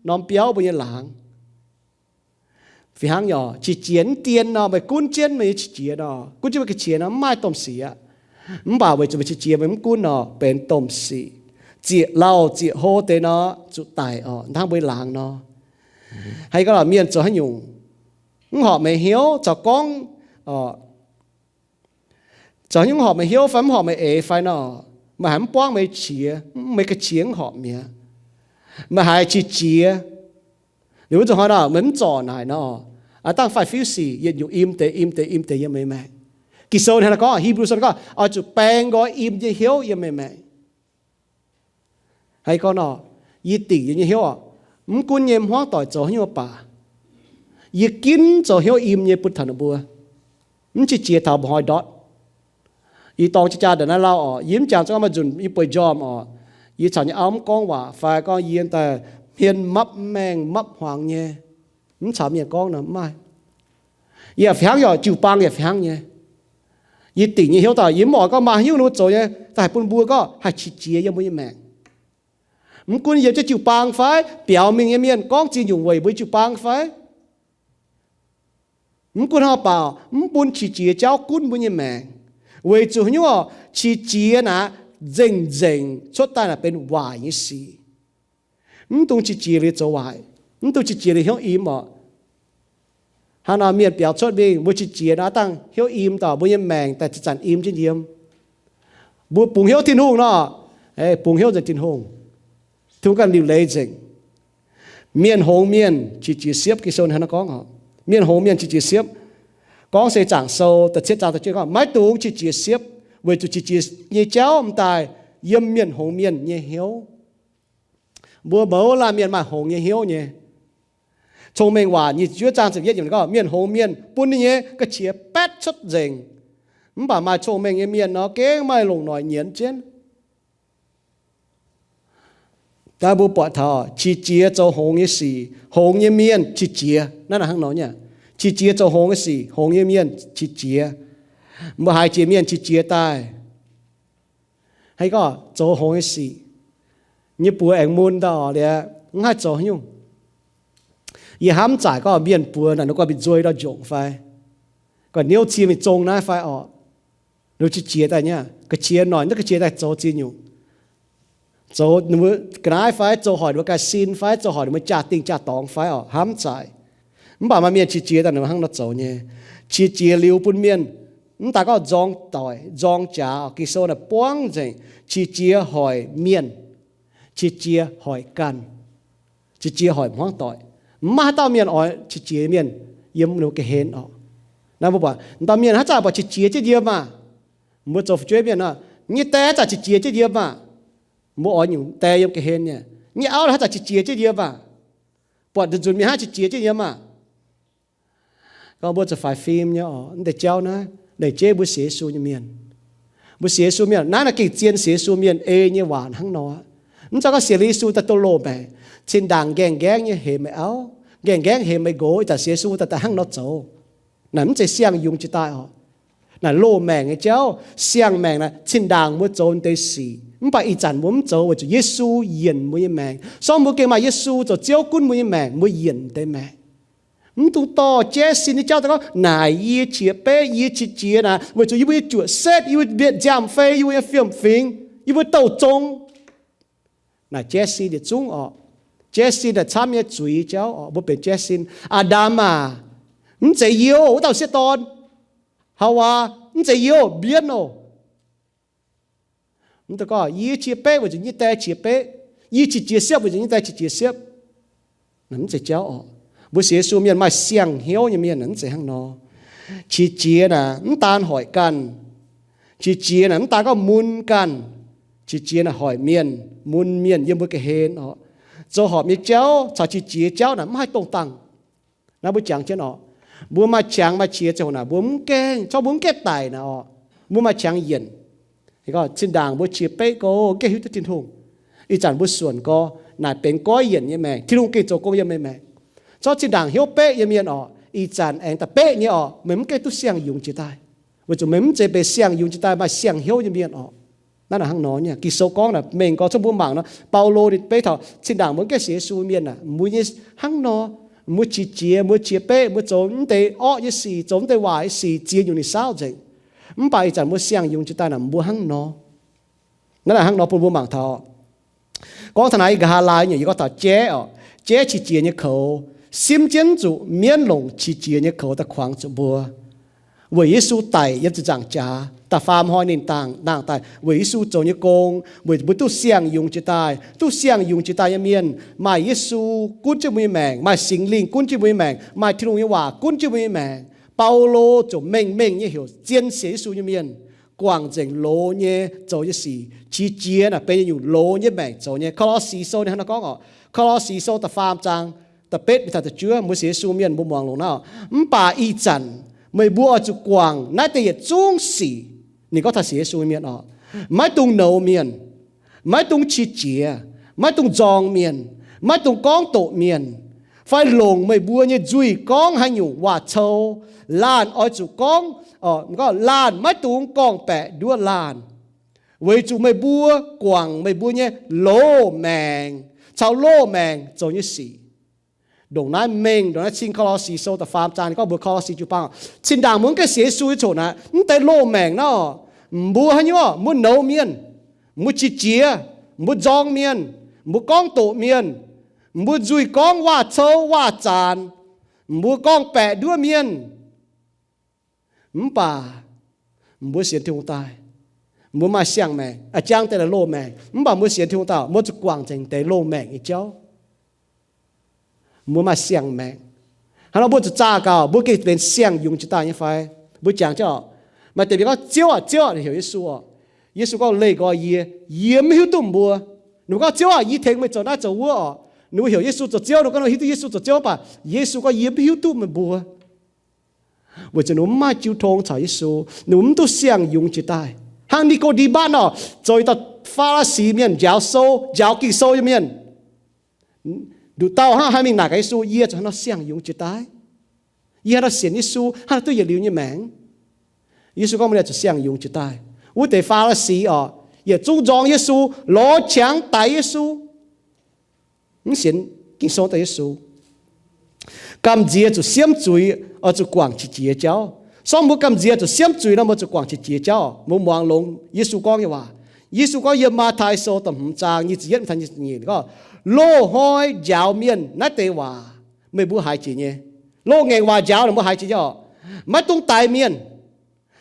norm biauv mbuo nyei laangz. Fih hnangv nyei oc, qiex jiez mv dien nor, meih gunv jienv meih nyei qiex jiez nor, gunv jienv meih ga'qiex nor, mv maaih domh sic aqv. Mv baac weic zuqc meih qiex jiez, meih mv gunv nor, benx domh sic. Zieqc lauh zieqc hlo deix nor, zuqc daic oc, hnangv mbuo laangz nor. Haiz gorngv lorqc, mienh zoux haaix nyungc mv horpc meih hnyouv caux gorngv, zoux haaix nyungc mv horpc meih hnyouv fai mv horpc meih eix fai nor, meih haiz mv buangv meih qiex, meih ga'qiex mv horpc mi'aqv. Meih haiz qiex jiez. Liuz wuov nzunc hnoi nor, meih mv zorc naaic nor, aav dangh faix-fiuv sic yietc nyungc im deix, im deix, im deix yiem meih maengc. Ging-Sou hnangv naaiv gorngv, Hipv^lu Sou gorngv, oix zuqc baeng nqoi im nyei hnyouv yiem meih maengc. Haiz gorngv nor, yie dingc yie nyei hnyouv oc, mv gunv nyei hmuangv doic zoux haaix nyungc baac, yie ginv zoux hnyouv im nyei bun taux ninh mbuo, mv qiex jiez taux mba'hnoi ndortv. Ih dorngx jaa-jaa ndongc naaiv lauh oc, yie mv jangx zungv maaih nzunc yie bueix njormh oc, yie caux nyei auv mv gorngv waac fai gorngv yie daaih hmien mapv maengh mapv hmuangx nyei, mv caux mienh gorngv nor mv maaih. Yie yaac fih hnangv, yaac jiu-baang yaac fih hnangv nyei. Yie dingc nyei hnyouv daaih, yie mv oix gorngv maaih haaix nyungc ninh mbuo zoux nyei daaih haih bun mbuo gorngv haih qiex jiez yiem mbuo nyei maengc. Mv gunv yiem jienv jiu-baang fai biaux mingh nyei mienh gorngv ziex nyungc weic mbuo jiu-baang fai, mv gunv hnangv haaix baac mv bun qiex jiez jauv gunv mbuo nyei maengc. Weic zuqc haaix nyungc oc? Qiex jiez naaic nzengc-nzengc cuotv daaih naaic benx waaic nyei sic. Mv dungx qiex jiez liuz zoux waaic, mv dungx qiex jiez liuz hnyouv im oc. Hnangv nor mienh biaux cuotv mingh, mbuo qiex jiez nor aav dangh hnyouv im daaih, mbuo nyei maengc daaih zanc-zanc im jienv yiem. Mbuo bungx hnyouv Tin-Hungh nor, bungx hnyouv nzengc Tin-Hungh, Tin-Hungh ganh liuc leiz nzengc. Mienh hngongx mienh qiex jiez siepv, Ging-Sou hnangv naaiv gorngv oc. Mienh hngongx mienh qiex jiez siepv. Gorngv se Zaangc Sou da'cietv zaang da'juov gorngv, maiv dungx qiex jiez siepv, weic zuqc qiex jiez nyei jauv m'daaih yiem mienh hngongx mienh nyei hnyouv. Mbuo mouz laanh mienh maaih hngongx nyei hnyouv nyei. Cong-Mengh Waac nyic ziepc juov zaang ziepc yietv yiemc gorngv, mienh hngongx mienh bun ninh nyei ga'qiex baetv cuotv nzengc. Mv baac maaih cong-mengh nyei mienh nor, gengh maaih longc noic nyienz jienv. Daaih mbuo buatc taux qiex jiez zoux hngongx nyei sic, hngongx nyei mienh qiex jiez. Naaiv hnangv nor nyei, qiex jiez zoux hngongx nyei sic, hngongx nyei mienh qiex jiez. Mbuo haiz jiex mienh qiex jiez daaih, haiz gorngv zoux hngongx nyei sic nyei buoz aengx mun daaih oc, liuz mv haih zoux haaix nyungc. Yie hnamv zaaic gorngv mienh buoz naaic ninh gorngv mingh nzueic ndau njongc fai, gorngv niouv cie mingh zong naaiv fai oc, ninh qiex jiez daaih nyei, ga'qiex noic naaiv ga'qiex daaih zoux ziex nyungc. Zoux ninh mbuo ga'naaiv fai, zoux hoic ninh mbuo ga'sin fai, zoux hoic ninh mbuo jaa-dingh jaa-dorngx fai oc, hnamv zaaic. Mv baac maaih mienh qiex jiez daaih ninh mbuo hnangv nor zoux nyei. Qiex jiez liuz bun mienh, mv daaih gorngv nzorng doic nzorng jaax, Ging-Sou naaic buangv nzengc, qiex jiez hoic mienh, qiex jiez hoic ganh, qiex jiez hoic hmuangv doic. Mv maaih haaix dauh mienh oix qiex jiez mienh yiem ninh ga'hlen oc. Naaiv mbuo buatc dauh mienh haaix zanc buatc qiex jiez jienv yiem maah, mbuo zoux fu'jueiv mienh nor, nyei die haaix zanc qiex jiez jienv yiem maah, mbuo oix nyungc die yiem ga'hlen nyei. Nyei auv haaix zanc qiex jiez jienv yiem maah, buatc nzunc mienh hnangv qiex jiez jienv yiem maah. Gorngv mbuo zuqc faix fim nyei oc, mv deix jauv naaiv, naaic jeiv mbuo sienx Yesu nyei mienh. Mbuo sienx Yesu mienh naaiv, naaiv gengh zien sienx Yesu mienh ei nyei waac hnangv nor. Mv zeiz gorngv sienx Yesu daaih duqv loz-maengc, cin-ndaangc nqaengh nqaengv nyei hemx meih auv, nqaengh nqaengv hemx meih nqox, ih zanc sienx Yesu daaih daaih hnangv nor zoux. Naaic mv zeiz siang-yungz jiex daaih oc. Naaic loz-maengc nyei jauv. Siang-maengc naaic cin-ndaangc mbuo zoux deix sic, mv baac ih zanc mbuo mv zoux weic zuqc Yesu yienc mbuo nyei maengc. Sorng mbuo gengh maaih Yesu zoux Ziouv gunv mbuo nyei maengc, mbuo yienc deix maengc. Mv dungx dorh jaiv sin nyei jauv daaih gorngv, naaic yie qiex beqv, yie qiex jiez naaic weic zuqc yie mbuo nyei juoqc setv, yie mbuo mbienc nziaamv-fei, yie mbuo nyei fiem-fingx, yie mbuo douh zong. Naaic jaiv sin yietc zungv oc. Jaiv sin naaic camv nyei zuiz jauv oc. Mbuo benx jaiv sin. Aa^ndam aac, mv zeiz yie oc, wuov dauh sieqv dorn. Haawaa, mv zeiz yie oc, mbienv oc. Mv dungx gorngv yie qiex beqv weic zuqc nyei die qiex beqv, yie qiex jiez siepv weic zuqc nyei die qiex jiez siepv. Mv zeiz jauv oc. Mbuo sienx Yesu mienh maaih siang hnyouv nyei mienh mv zeiz hnangv nor. Qiex jiez naaic mv daan hoic ganh. Qiex jiez naaic mv daan gorngv mun ganh. Qiex jiez naaic hoic mienh, mun mienh yiem mbuo ga'hlen oc. Zoux horpc nyei jauv caux qiex jiez jauv naaic mv haih dongh dangh. Naaiv mbuo jangx jienv oc. Mbuo maaih qangx maaih qiex ziangh hoc naaic mbuo mv gaengh, zorqv mbuo mv gaengh daic naaic oc. Mbuo maaih qangx yienc. Cin-ndaangc mbuo qiex beqv go, mv gaengh hiuv duqv Tin-Hungh. Ih zanc mbuo suonc go, naaic benx goiv yienc nyei maengc. Tin-Hungh gengh zoux gong yiem meih maengc. Zorqv zinh ndaangc hnyouv beqv nyei mienh oc, ih zanc aengx daaih beqv nyei oc, meih mv gaengh duqv siang-yungz jiex daaih. Weic zuqc meih mv zeiz benx siang-yungz jiex daaih maaih siang-hnyouv nyei mienh oc. Naaiv naaic hnangv nor nyei. Ging-Sou gorngv naaic mengh gorx, cong mbuo mangc nor, Baulo ninh beiv taux zinh ndaangc mbuo gaengh sienx Yesu mienh aah, mbuo nyei hnangv nor, mbuo qiex jiez, mbuo qiex beqv, mbuo zoux mv deix orqv nyei sic, zoux mv deix waaic nyei sic, ziex nyungc ninh saauv nzengc. Mv baac ih zanc mbuo siang-yungz jiex daaih naaic mbuo hnangv nor. Naaiv hnangv nor bun mbuo mangc taux. Gorngv taux naaiv nqa'haav laai nyungc yie gorngv taux jaiv oc. Jaiv qiex jiez nyei koux simv jienv zuqc mienv longc qiex jiez nyei koux daaih kuangx zuqc mbuo. Weic Yesu daic yiem ziepc nzaangc jaax, da'faam hnoi ninh dangh, dangh daaih weic Yesu zoux nyei gong, weic mbuo duqv siang-yungz jiex daaih. Duqv siang-yungz jiex daaih nyei mienh maaih Yesu gunv jienv mbuo nyei maengc, maaih Singx Lingh gunv jienv mbuo nyei maengc, maaih Tin-Hungh nyei waac gunv jienv mbuo nyei maengc. Baulo ziouc mengh mengh nyei heuc zien sienx Yesu nyei mienh guangc nzengc loz nyei zoux nyei sic, qiex jiez naaic benx nyei nyungc loz nyei maengc zoux nyei. Ko^lo^si Sou ninh hnangv naaiv gorngv oc. Ko^lo^si Sou da'faam zaang da'betv mingh taux da'juov, mbuo sienx Yesu mienh mbuo muangx longx naaiv. Mv baac ih zanc meih mbuo oix zuqc guangc naaiv deix yietc zungv sic. Ninh gorngv taux sienx Yesu mienh oc, maiv dungx nouz mienh, maiv dungx qiex jiez, maiv dungx nzorng mienh, maiv dungx gorngv doqc mienh, fai longc meih mbuo nyei nzuih gorngv haaix nyungc waac-cou. Laanh oix zuqc gorngv, laanh maiv dungx gorngv-baeqc nduov laanh, weic zuqc meih mbuo guangc meih mbuo nyei loz-maengc caux loz-maengc zoux nyei sic. Ndongc naaiv mengh, ndongc naaiv cing Ko^lo^si Sou da'faam zaang ninh gorngv mbuox Ko^lo^si jiu-baang, cin-ndaangc mbuo mv gaengh sienx Yesu nyei coc naaic, mv deix loz-maengc nor, mbuo haaix nyungc, mbuo nouz mienh, mbuo qiex jiez, mbuo nzorng mienh, mbuo gorngv doqc mienh, mbuo nzuih gorngv waac-cou waac-zaanc, mbuo gorngv-baeqc nduov mienh. Mv baac mbuo sienx Tin-Hungh daaih, mbuo maaih siang-maengc, a'jang deix loz-maengc. Mv baac mbuo sienx Tin-Hungh daaih, mbuo zuqc guangc nzengc deix loz-maengc nyei jauv. Mbuo maaih siang-maengc. Hnangv nor mbuo zuqc zaah gauh, mbuo gengh benx siang-yungz jiex daaih nyei fai? Mbuo jangx jienv oc. Maaih deix mienh gorngv, Ziouv aah, Ziouv aah, heuc Yesu oc. Yesu gorngv, Leih nqoi yie, yie mv hiuv duqv mbuo. Ninh mbuo gorngv, Ziouv aah, yie tengx meih zoux naaiv zoux wuov oc. Ninh mbuo heuc Yesu zoux Ziouv, ninh gorngv hiuv duqv Yesu zoux Ziouv, mv baac Yesu gorngv, Yie mv hiuv duqv meih mbuo. Weic zuqc ninh mbuo mv maaih jiu tong caux Yesu, ninh mbuo mv duqv siang-yungz jiex daaih. Hnangv Ni^ko^nde^matv nor, zoux dauh Faa^li^si mienh, njaaux sou, njaaux Ging-Sou nyei mienh. Nduqc dauh hnangv haaix mingh naaic gaax Yesu, Yie zuqc hnangv nor siang-yungz jiex daaih? Yie hnangv haaix nor sienx Yesu, hnangv haaix nor duqv yietc liuz nyei maengc? Yesu gorngv, Meih zuqc siang-yungz jiex daaih. Wuov deix Faa^li^si oc, yietc zungv nzorng Yesu, lorz qangx daix Yesu. Mv sienx Ging-Sou daaih Yesu. Gamh nziex zuqc siemv zuiz, oix zuqc guangc qiex jiez jauv. Sorng mbuo gamh nziex zuqc siemv zuiz nor, mbuo zuqc guangc qiex jiez jauv. Mbuo muangx longx Yesu gorngv nyei waac. Yesu gorngv yiem Matv^tai Sou da'hmz zaang nyic ziepc yietv mingh taux nyic ziepc nyeic, gorngv, Loz-hnoi njaaux mienh naaiv deix waac meih mbuo haiz jiex nyei. Loz-ngaengc waac njaaux ninh mbuo haiz jiex nyei oc. Maiv dungx daix mienh.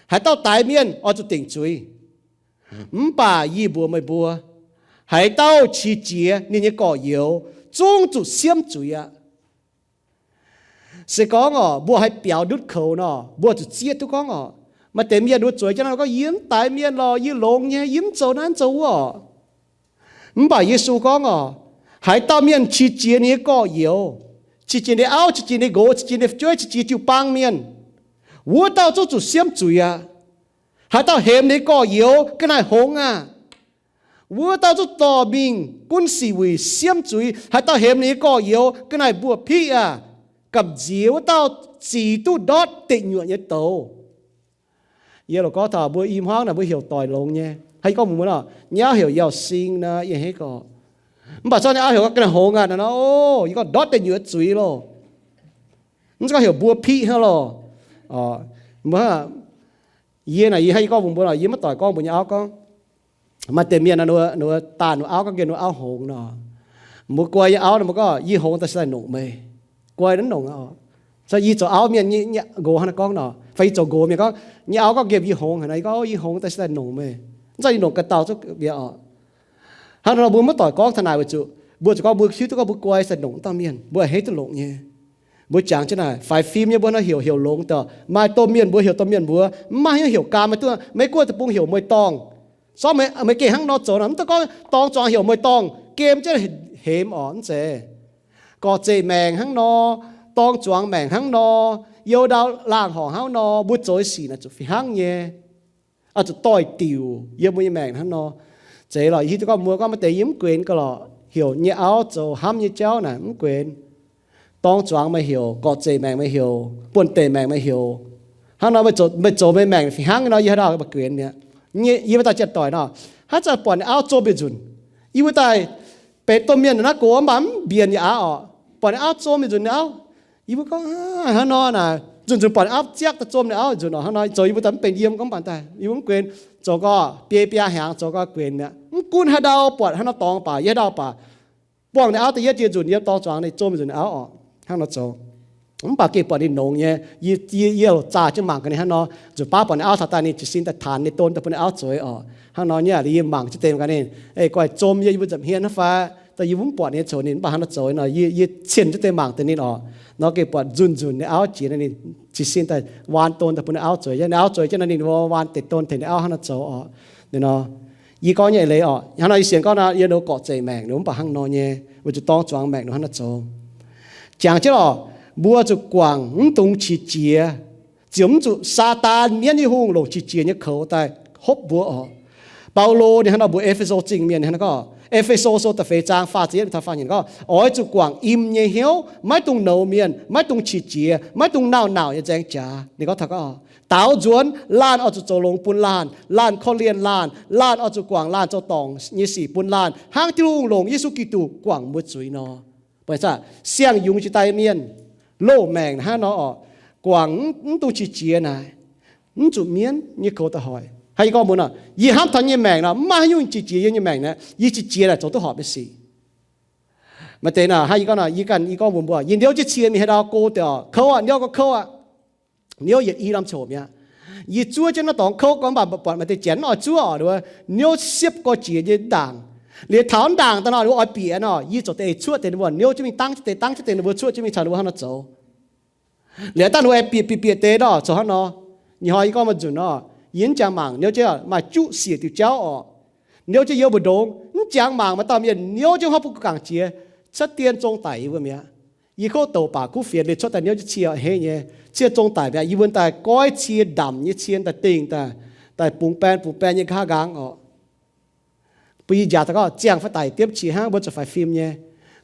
Haaix dauh daix mienh oix zuqc dingc zuiz. Mv baac yie mbuox meih mbuo, haaix dauh qiex jiez ninh nyei gorx-youz zungv zuqc siemv zuiz aqv. Se gorngv oc, mbuo haih biaux ndutv koux nor, mbuo zuqc zieqv duqv gorngv oc, maaih deix mienh mbuo zueiz jienv nor gorngv, Yie mv daix mienh lorqc, yie longx nyei, yie mv zoux naaiv zoux wuov oc. Mv baac Yesu gorngv oc, haaix dauh mienh qiex jiez ninh nyei gorx-youz, qiex jiez ninh auv, qiex jiez ninh nqox, qiex jiez ninh fu'jueiv, qiex jiez jiu-baang mienh, wuov dauh zungv zuqc siemv zuiz aqv. Haaix dauh hemx ninh nyei gorx-youz, ga'naaiv hngongx aqv. Wuov dauh zungv dorh mingh gunv sic wuic siemv zuiz. Haaix dauh hemx ninh nyei gorx-youz, ga'naaiv mbuoqc piqv aqv. Gamh nziex wuov dauh zic duqv ndortv deic nyuoqc nyei douz. Yie loc gorngv taux mbuo i hmuangv naaic mbuo heuc doic longx nyei. Hnangv yie gorngv mbuox mbuo nor, nyei auv heuc Yauh Sing nor, yie hei gorx. Mv baac zorqv nyei auv heuc ga'naaiv hngongx aqv nor, o, yie gorngv ndortv deic nyuoqc zuiz loh. Mv zeiz gorngv heuc mbuoqc piqv hnangv loh. Yie naaic yie hnangv yie gorngv mbuox mbuo nor, yie maiv doic gorngv mbuox nyei auv gorngv, maaih deix mienh nor, ninh mbuo daanh ninh mbuo auv gorngv nqemh ninh mbuo auv hngongx nor, mbuo guai nyei auv nor, mbuo gorngv, Yie hngongx daaih se daaih nongc meih. Guai nor nongc aqv. Caux yie zoux auv mienh nyei nqox hnangv naaiv gorngv nor, fai yie zoux nqox mienh gorngv, nyei auv gorngv nqemh yie hngongx haaix nor, yie gorngv, Yie hngongx daaih se daaih nongc meih. Mv zeiz yie nongc ga'dauh zuqc mi'aqv oc. Hnangv nor mbuo maiv doic gorngv taux naaic weic zuqc mbuo zuqc gorngv mbuo hiuv duqv gorngv mbuo guai se daaih nongc dauh mienh, mbuo a'hneiv duqv longc nyei. Mbuo jangx jienv naaic faix fim nyei mbuo nor heuc, heuc longx daaih. Maaih domh mienh mbuo heuc domh mienh mbuo, mv maaih haaix nyungc heuc gaam, maiv duqv. Meih guoqv deic-bung heuc mueiz-dorngh. Sorng meih, meih gengh hnangv nor zoux nor, mv dungx gorngv dorng zuangx heuc mueiz-dorngh, gem jienv hemx oc, mv zeiz. Gorqv-zeqc maengc hnangv nor, dorng zuangx maengc hnangv nor, you ndau laangh horngc hnangv nor, mbuo zoux nyei sic naaic zuqc fih hnangv nyei. Oix zuqc doix-diuc yiem mbuo nyei maengc hnangv nor. Zeiz lorqc, yie hiuv duqv gorngv mbuo gorngv maaih deix yie mv guenx gauh lorqc, heuc nyei auv zoux hnamv nyei jauv naaic mv guenx. Dorng zuangx meih heuc, gorqv-zeqc maengc meih heuc, buonv-deic maengc meih heuc. Hnangv nor meih zoux, meih zoux meih maengc fih hnangv nor, yie haaix dauh maiv guenx mi'aqv. Yie mbuo daaih janx-doic nor, hnangv zanc buatc ninh auv zom mienh nzunc, yie mbuo daaih benx domh mienh naaiv gox mv baac mv mbienc yaac aqv oc. Buatc ninh auv zom mienh nzunc ninh auv, yie mbuo gorngv, Hnangv nor naaic, nzunc nzunc buatc ninh auv ziaqv daaih zom ninh auv nzunc oc. Hnangv nor zoux yie mbuo daaih mv benx yiem gorngv mv baac daaih yie mbuo mv guenx, zoux gau biei biaa hnyangx zoux gau guenx mi'aqv. Mv gunv haaix ndau buatc haaix nor dorngx baac yie haaix ndau baac buangh ninh auv da'yietv jiex nzunc yiem dorng zuangx ninh zom nzunc ninh auv oc. Hnangv nor zoux. Mv baac gengh buatc ninh nongx nyei, yie, yie, yie loc zaah jienv mangc gaax ninh hnangv nor. Nzunc baav buatc ninh auv taux daaih ninh jiez sin daaih tanx ninh don daaih bun ninh auv zueiz oc. Hnangv nor nyei aqv, yie mangc jienv deix gaax ninh, ei, guaih zom yie, yie mbuo nza'hmien hnangv fai? Daaih yie mbuo mv buatc ninh nyei coc ninh mv baac hnangv nor zoux nor, yie, yie cien jienv deix mangc deix ninh oc. Nor gengh buatc nzunc nzunc ninh auv jiex ninh jiez sin daaih waan don daaih bun ninh auv zueiz. Ninh auv zueiz jienv nor ninh waan deix don tengx ninh auv hnangv nor zoux oc. Ninh nor, yie gorngv nyei eix leiz oc, hnangv nor yie sienx gorngv nor yie nor gorqv zeic maengc nor mv baac hnangv nor nyei, weic zuqc dorng zuangx maengc nor hnangv nor zoux. Jangx jienv lorqc, mbuo zuqc guangc mv dungx qiex jiez, ziouc mv zuqc Saadaan mienv nyei hungh longc qiex jiez nyei koux daaih hopv mbuo oc. Baulo ninh hnangv nor mbuox E^fe^so Zingh mienh hnangv nor gorngv, E^fe^so Sou da'feix zaang faah ziepc yietv taux faah nyeic gorngv, oix zuqc guangc im nyei hnyouv, maiv dungx nouz mienh, maiv dungx qiex jiez, maiv dungx nauc nauc nyei nzaeng jaax. Ninh gorngv taux gorngv, daaux nzuonx laanh oix zuqc zoux longx bun laanh, laanh korv-lienh laanh, laanh oix zuqc guangc laanh zoux dorngc nyei sic bun laanh, hnangv Tin-Hungh longc Yesu Giduc guangc mbuo zuiz nor. Siang-yungz jiex daaih mienh, loz-maengc hnangv nor oc, guangc mv dungx qiex jiez naaic, mv zuqc mienv nyei koux daaih hoic. Hnangv yie gorngv mbuo nor, yie hnamv taux nyei maengc nor, mv maaih haaix nyungc qiex jiez yie nyei maengc naaic, yie qiex jiez naaic zoux duqv horpc nyei sic. Maaih deix nor, hnangv yie gorngv nor, yie ganh yie gorngv mbuox mbuo, yie niouv jienv cie mingh haaix ndau go deix oc, kouv aqv, niouv gorngv kouv aqv. Niouv yietc i norm coc mi'aqv. Yie zuov jienv naaiv dorngx kouv gorngv mv baac buatc maaih deix janx mv oix zuov oc, niouv siepv gorx jiex nyei ndaangc. Liuz taux ndaangc daaih nor, ninh mbuo oix bieqc nor, yie ziouc deix cuotv deix ninh mbuo, niouv jienv mingh dangv jienv deix, dangv jienv deix ninh mbuo, cuotv jienv mingh caux ninh mbuo hnangv nor zoux. Liuz dangh ninh mbuo aengx bieqc bieqc bieqc deix nor, zoux hnangv nor. Ih hnoi yie gorngv mbuo nzunc nor, yie mv jangx mangc niouv jienv maaih juqv siec diuc jauv oc. Niouv jienv yiem mbu'ndongx mv jangx mangc maaih dauh mienh niouv jienv hopv bun guh gangc jiex, cuotv dien zong daic yie mbuo mi'aqv. Yie kouv douc baac kuv fienx liuz cuotv daaih niouv jienv cie a'hneiv nyei, cie zong daic mi'aqv. Yie mbuo daaih goiv cie ndamc nyei cie daaih dingh daaih, daaih bungx baen bungx baen nyei nqa'haav nqaang oc. Bun yie njaaux daaih gorngv ziangh fai daic diemv qiex hnangv, mbuo zuqc faix fim nyei.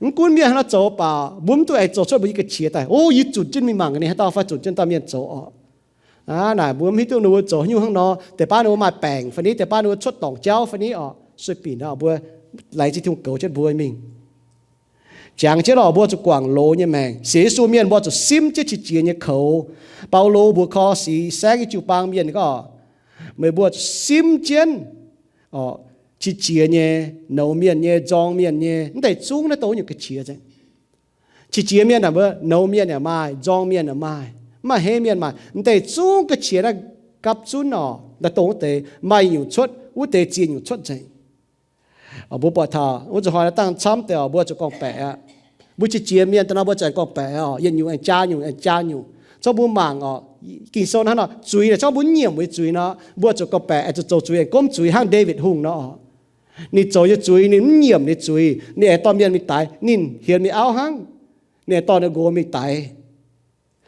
Mv gunv mienh hnangv nor zoux baac mbuo mv duqv aengx zoux cuotv mbuo nyei ga'qiex daaih, o, yie zunc jienv mingh mangc ga'naaiv haaix dauh fai zunc jienv dauh mienh zoux oc. Aa, naaic mbuo mv hiuv duqv ninh mbuo zoux haaix nyungc hnangv nor, deix baav ninh mbuo maaih baengc fai ni, deix baav ninh mbuo cuotv dorngc jauv fai ni oc. Sueih binc nor mbuo laengz zingh Tin-Hungh goux jienv mbuo mingh. Jangx jienv lorqc, mbuo zuqc guangc loz nyei maengc. Sienx Yesu mienh mbuo zuqc simv jienv qiex jiez nyei koux. Baulo mbuox Ko^lo^si saengv nyei jiu-baang mienh gorngv, meih mbuo zuqc simv jienv qiex jiez nyei, nouz mienh nyei, nzorng mienh nyei, mv deix zungv naaiv dongh nyungc ga'qiex. Qiex jiez mienh naaic mbuo nouz mienh yaac maaih, nzorng mienh yaac maaih, mv maaih hei mienh maaih, mv deix zungv ga'qiex naaiv gapv zunv oc. Naaiv dongh wuov deix maaih nyungc cuotv, wuov deix ziex nyungc cuotv nzengc. Mbuo buatc taux wuov nzunc hnoi naaiv dangh camv deix oc, mbuo zuqc gorngv-baeqc aqv. Mbuo qiex jiez mienh daaih nor mbuo zuqc aengx gorngv-baeqc oc, yietc nyungc aengx jaa nyungc, aengx jaa nyungc. Zorqv mbuo mangc oc, Ging-Sou hnangv nor, zuiz naaic zorqv mbuo nyiemc weic zuiz nor, mbuo zuqc gorngv-baeqc aengx zuqc zoux zuiz aengx gomv zuiz hnangv Ndaawitv Hungh nor oc. Ninh zoux nyei zuiz ninh mv nyiemc ninh zuiz, ninh aengx dorh mienh mingh daix, ninh hienx mingh auv hnangv, ninh aengx dorh ninh nqox mingh daix.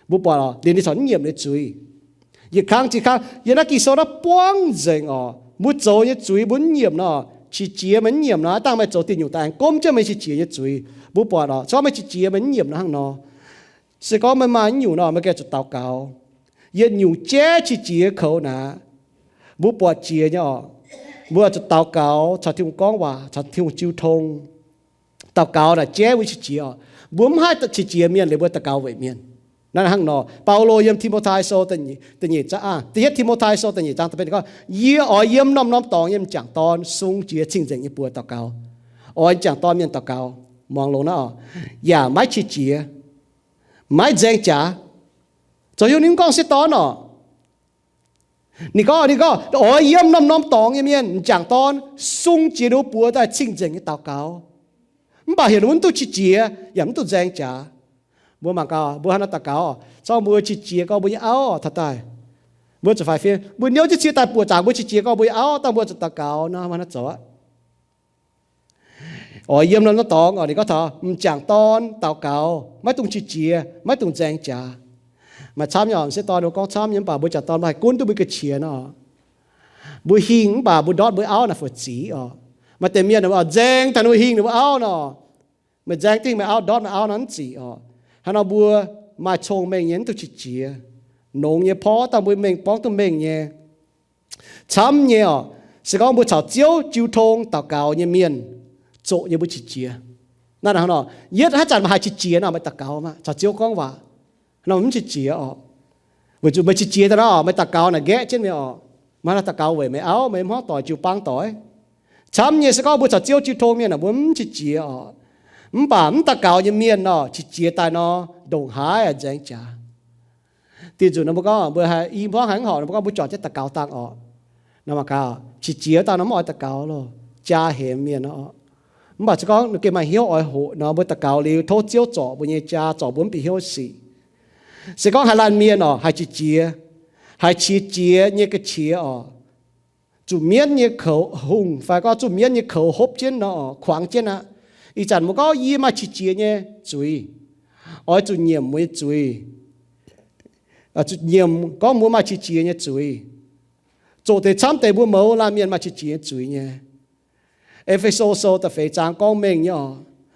Mbuo buatc oc, liuz ninh corc mv nyiemc ninh zuiz. Yietc kangv zinh kangv yiem naaiv Ging-Sou naaiv buangv nzengc oc, mbuo zoux nyei zuiz mbuo mv nyiemc nor, qiex jiez meih mv nyiemc nor, dangh meih zoux diuh nyungc daaih aengx gomv jienv meih qiex jiez nyei zuiz. Mbuo buatc oc, se gorngv meih qiex jiez meih mv nyiemc nor hnangv nor, se gorngv meih maaih nyungc nor, meih gengh zuqc daux gaux. Yietc nyungc jaiv qiex jiez koux naaic, mbuo buatc jiex nyei oc, mbuo zuqc daux gaux caux Tin-Hungh gorngv waac, caux Tin-Hungh jiu tong. Daux gaux naaic jaiv mbuo qiex jiez oc. Mbuo mv haih qiex jiez mienh liuz mbuo daux gaux weic mienh. Naaiv hnangv nor, Baulo yiem Ti^mo^tai Sou da'nyeic zaang, da'yietv Ti^mo^tai Sou da'nyeic zaang da'betv gorngv, yie oix yiem norm-norm dorngx nyei m'jangc dorn sung jiex cing-nzengc nyei buoz daux gaux. Oix m'jangc dorn mienh daux gaux, muangx longx naaiv oc, yaac maiv qiex jiez, maiv nzaeng jaax. Zoux haaix nyungc ninh mv gorngv m'sieqv dorn oc. Ninh gorngv, ninh gorngv, oix yiem norm-norm dorngx nyei mienh m'jangc dorn sung jiex ninh mbuo buoz daaih cing-nzengc nyei daux gaux. Mv baac heuc ninh mbuo mv duqv qiex jiez yaac mv duqv nzaeng jaax. Mbuo mangc gaax mbuo hnangv haaix nor daux gaux, zorqv mbuo qiex jiez gorngv mbuo nyei auv taux daaih, mbuo zuqc faix fim, mbuo niouv jienv cie daaih buoqc zaangc mbuo qiex jiez gorngv mbuo nyei auv, dangh mbuo zuqc daux gaux nor, mbuo hnangv nor zoux aqv. Oix yiem norm-norm dorngx oc, ninh gorngv taux m'jangc dorn daux gaux maiv dungx qiex jiez, maiv dungx nzaeng jaax. Maaih camv nyei oc, m'sieqv dorn ninh mbuo gorngv camv nyei, mv baac mbuo m'jangc dorn mbuo haih gunv duqv mbuo ga'qiex nor. Mbuo hingh mv baac mbuo ndortv mbuo auv naaic fu'jueiv oc. Maaih deix mienh oc, nzaeng taux ninh mbuo hingh ninh mbuo auv nor, meih nzaeng dingh meih auv, ndortv meih auv nor mv zic oc. Hnangv nor mbuo maaih cong-mengh nyei mv duqv qiex jiez. Nongx nyei porv dangh mbuo mengh borngv duqv mengh nyei. Camv nyei oc, se gorngv mbuo caux Ziouv jiu tong daux gaux nyei mienh, zoqc nyei mbuo qiex jiez. Naaiv hnangv nor, yietv haaix zanc meih haih qiex jiez nor, meih daux gaux maah, caux Ziouv gorngv waac, nor mv qiex jiez oc. Weic zuqc meih qiex jiez daaih nor, meih daux gaux naaic nqaeqv jienv meih oc. Maaih daaih daux gaux weic meih auv, meih hmuangv doic, jiu-baang doic. Camv nyei se gorngv mbuo caux Ziouv jiu tong mienh aeqv, mbuo mv qiex jiez oc. Mv baac mv daux gaux nyei mienh nor, qiex jiez daaih nor, ndongc haaix nzaeng jaax. Dinh nzunc nor mbuo gorngv mbuo haih i hmuangv haiz mv horpc nor, mbuo gorngv mbuo juangc jienv daux gaux dangh oc. Nor mangc gaax, qiex jiez daaih nor mv oix daux gaux loh, jaa hemx mienh nor. Mv baac se gorngv ninh gengh maaih hnyouv oix hoqc nor, mbuo daux gaux liuz tov Ziouv zorc mbuo nyei jaa, zorc mbuo mv bieqc hnyouv sic. Se gorngv haaix laanh mienh oc, haih qiex jiez, haih qiex jiez nyei ga'qiex oc, zuqc mienv nyei koux hungh fai gorngv zuqc mienv nyei koux hopv jienv nor, kuangx jienv aqv. Ih zanc mbuo gorngv yie maaih qiex jiez nyei zuiz, oix zuqc nyiemc mbuo nyei zuiz. Zuqc nyiemc gorngv mbuo maaih qiex jiez nyei zuiz. Zoqc deix camv deix mbuo mouz laanh mienh maaih qiex jiez nyei zuiz nyei. E^fe^so Sou da'feix zaang gorngv mengh nyei oc,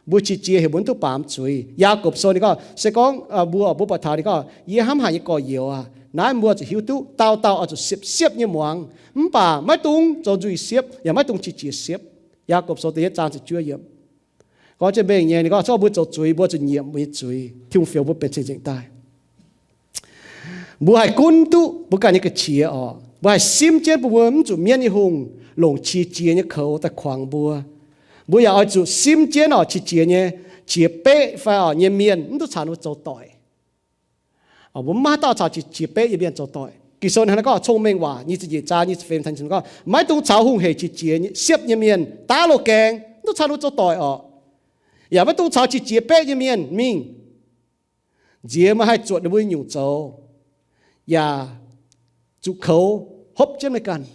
mbuo qiex jiez heuc mbuo mv duqv baamz zuiz. Yaagorpc Sou ninh gorngv se gorngv mbuo, mbuo buatc taux ninh gorngv, yie hnamv haic nyei gorx-youz aac, naaiv mbuo zuqc hiuv duqv dauh dauh oix zuqc siepv-siepv nyei muangx, mv baac maiv dungx zoux nzuih siepv yaac maiv dungx qiex jiez siepv. Yaagorpc Sou da'yietv zaang ziepc juov yiemc gorngv jienv mengh nyei, ninh gorngv se gorngv mbuo zoux zuiz, mbuo zuqc nyiemc mbuo nyei zuiz, Tin-Hungh fioux mbuo benx cing-nzengc daaih. Mbuo haih gunv duqv mbuo ganh nyei ga'qiex oc. Mbuo haih simv jienv bun mbuo mv zuqc mienv nyei hungh longc qiex jiez nyei koux daaih kuangx mbuo. Mbuo yaac oix zuqc simv jienv oc, qiex jiez nyei, qiex beqv fai oc nyei mienh mv duqv caux ninh mbuo zoux doic. Mbuo mv maaih dauh caux qiex beqv nyei mienh zoux doic. Ging-Sou hnangv naaiv gorngv, Cong-Mengh Waac nyic ziepc nyeic zaang nyic ziepc feix, Tin-Hungh gorngv, maiv dungx caux hungh hec qiex jiez siepv nyei mienh daav loz-gaeng, mv duqv caux ninh mbuo zoux doic oc. Yaac maiv dungx caux qiex jiez beqv nyei mienh mingh. Nziex meih haih zuotc ninh mbuo nyungc zoux, yaac zuqc koux hopv jienv meih ganh.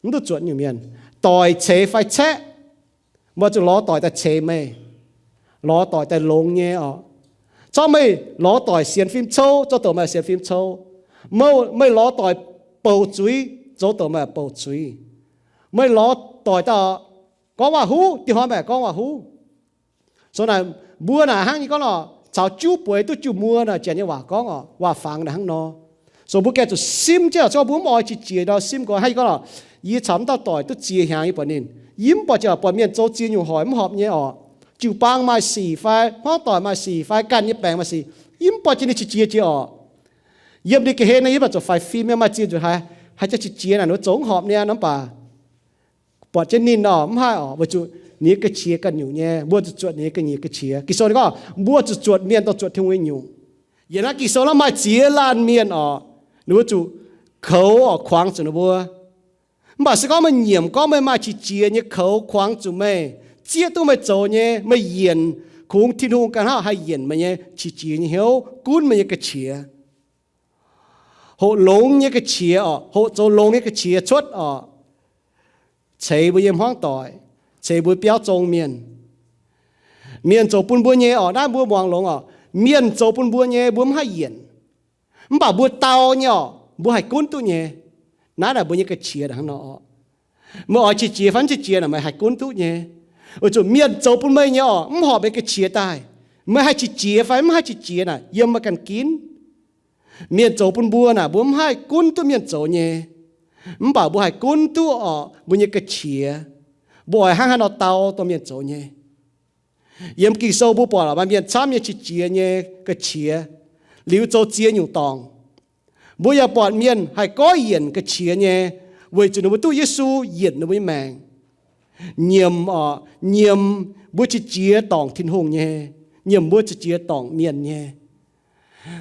Mv duqv zuotc nyungc mienh. Doic ceix fai caeqv, meih zuqc lorz doic daaih ceix meih, lorz doic daaih longx nyei oc. Zorqv meih lorz doic sienx fim cou, zoux douc meih sienx fim cou. Meih, meih lorz doic bouc zuiz, zoux douc meih bouc zuiz. Meih lorz doic daaih gorngv waac-huv, dih hnoi meih gorngv waac-huv. So naaic, mbuo naaic hnangv nyei gorngv lorqc, caux juv bueix duqv juv muoz naaic janx nyei waac gorngv oc, waac-fangx naaic hnangv nor. So mbuo gengh zuqc simv jienv oc, se gorngv mbuo mv oix qiex jiez nor simv gorngv hnangv nyei gorngv lorqc, yie caux mv dauh doic duqv ziex hnyangx yie buatc ninh, yie mv buatc jiex buatc mienh zoux ziex nyungc hoic mv horpc nyei oc. Jiu-baang maaih sic fai hmuangv doic maaih sic fai ganh nyei baengc maaih sic, yie mv buatc jiex ninh qiex jiez jiex oc. Yiem ninh ga'hlen naaiv yie mv baac zuqc faix fim nyei, maaih ziex nzunc haiz, haiz jiex qiex jiez naaic ninh mbuo zoux mv horpc nyei nor, mv baac buatc jienv ninh nor mv haih oc, weic zuqc ninh nyei ga'qiex ganh nyungc nyei, mbuo zuqc zuotc ninh ganh nyei ga'qiex. Ging-Sou ninh gorngv mbuo zuqc zuotc mienh dongh zuotc Tin-Hungh nyei nyungc. Yiem naaiv Ging-Sou naaiv maaih ziex laanh mienh oc, ninh mbuo zuqc koux oc, kuangx zuqc ninh mbuo. Mv baac se gorngv meih nyiemc gorngv meih maaih qiex jiez nyei koux kuangx zuqc meih, zieqv duqv meih zoux nyei, meih yienc, kungx Tin-Hungh ganh hnangv haih yienc meih nyei qiex jiez nyei hnyouv, gunv meih nyei ga'qiex. Hoqc longx nyei ga'qiex oc, hoqc zoux longx nyei ga'qiex cuotv oc, ceix mbuo nyei hmuangv doic, ceix mbuo biauv zong mienh. Mienh zoux bun mbuo nyei oc, naaiv mbuo muangx longx oc. Mienh zoux bun mbuo nyei mbuo mv haih yienc, mv baac mbuo dau nyei oc, mbuo haih gunv duqv nyei. Naaiv naaic mbuo nyei ga'qiex hnangv nor oc. Meih oix qiex jiez fai mv qiex jiez naaic meih haih gunv duqv nyei. Weic zuqc mienh zoux bun meih nyei oc, mv horpc meih ga'qiex daaih. Meih haih qiex jiez fai mv haih qiex jiez naaic yiem meih ganh ginv. Mienh zoux bun mbuo naaic mbuo mv haih gunv duqv mienh zoux nyei, mv baac mbuo haih gunv duqv oc mbuo nyei ga'qiex. Mbuo oix hnangv haaix nor dau dongh mienh zoux nyei. Yiem Ging-Sou mbuo buatc maaih mienh camv nyei qiex jiez nyei ga'qiex, liuz zoux ziex nyungc dorngc. Mbuo yaac buatc mienh haih goiv yienc ga'qiex nyei, weic zuqc ninh mbuo duqv Yesu yienc ninh mbuo nyei maengc. Nyiemc oc, nyiemc mbuo qiex jiez dorngc Tin-Hungh nyei, nyiemc mbuo qiex jiez dorngc mienh nyei.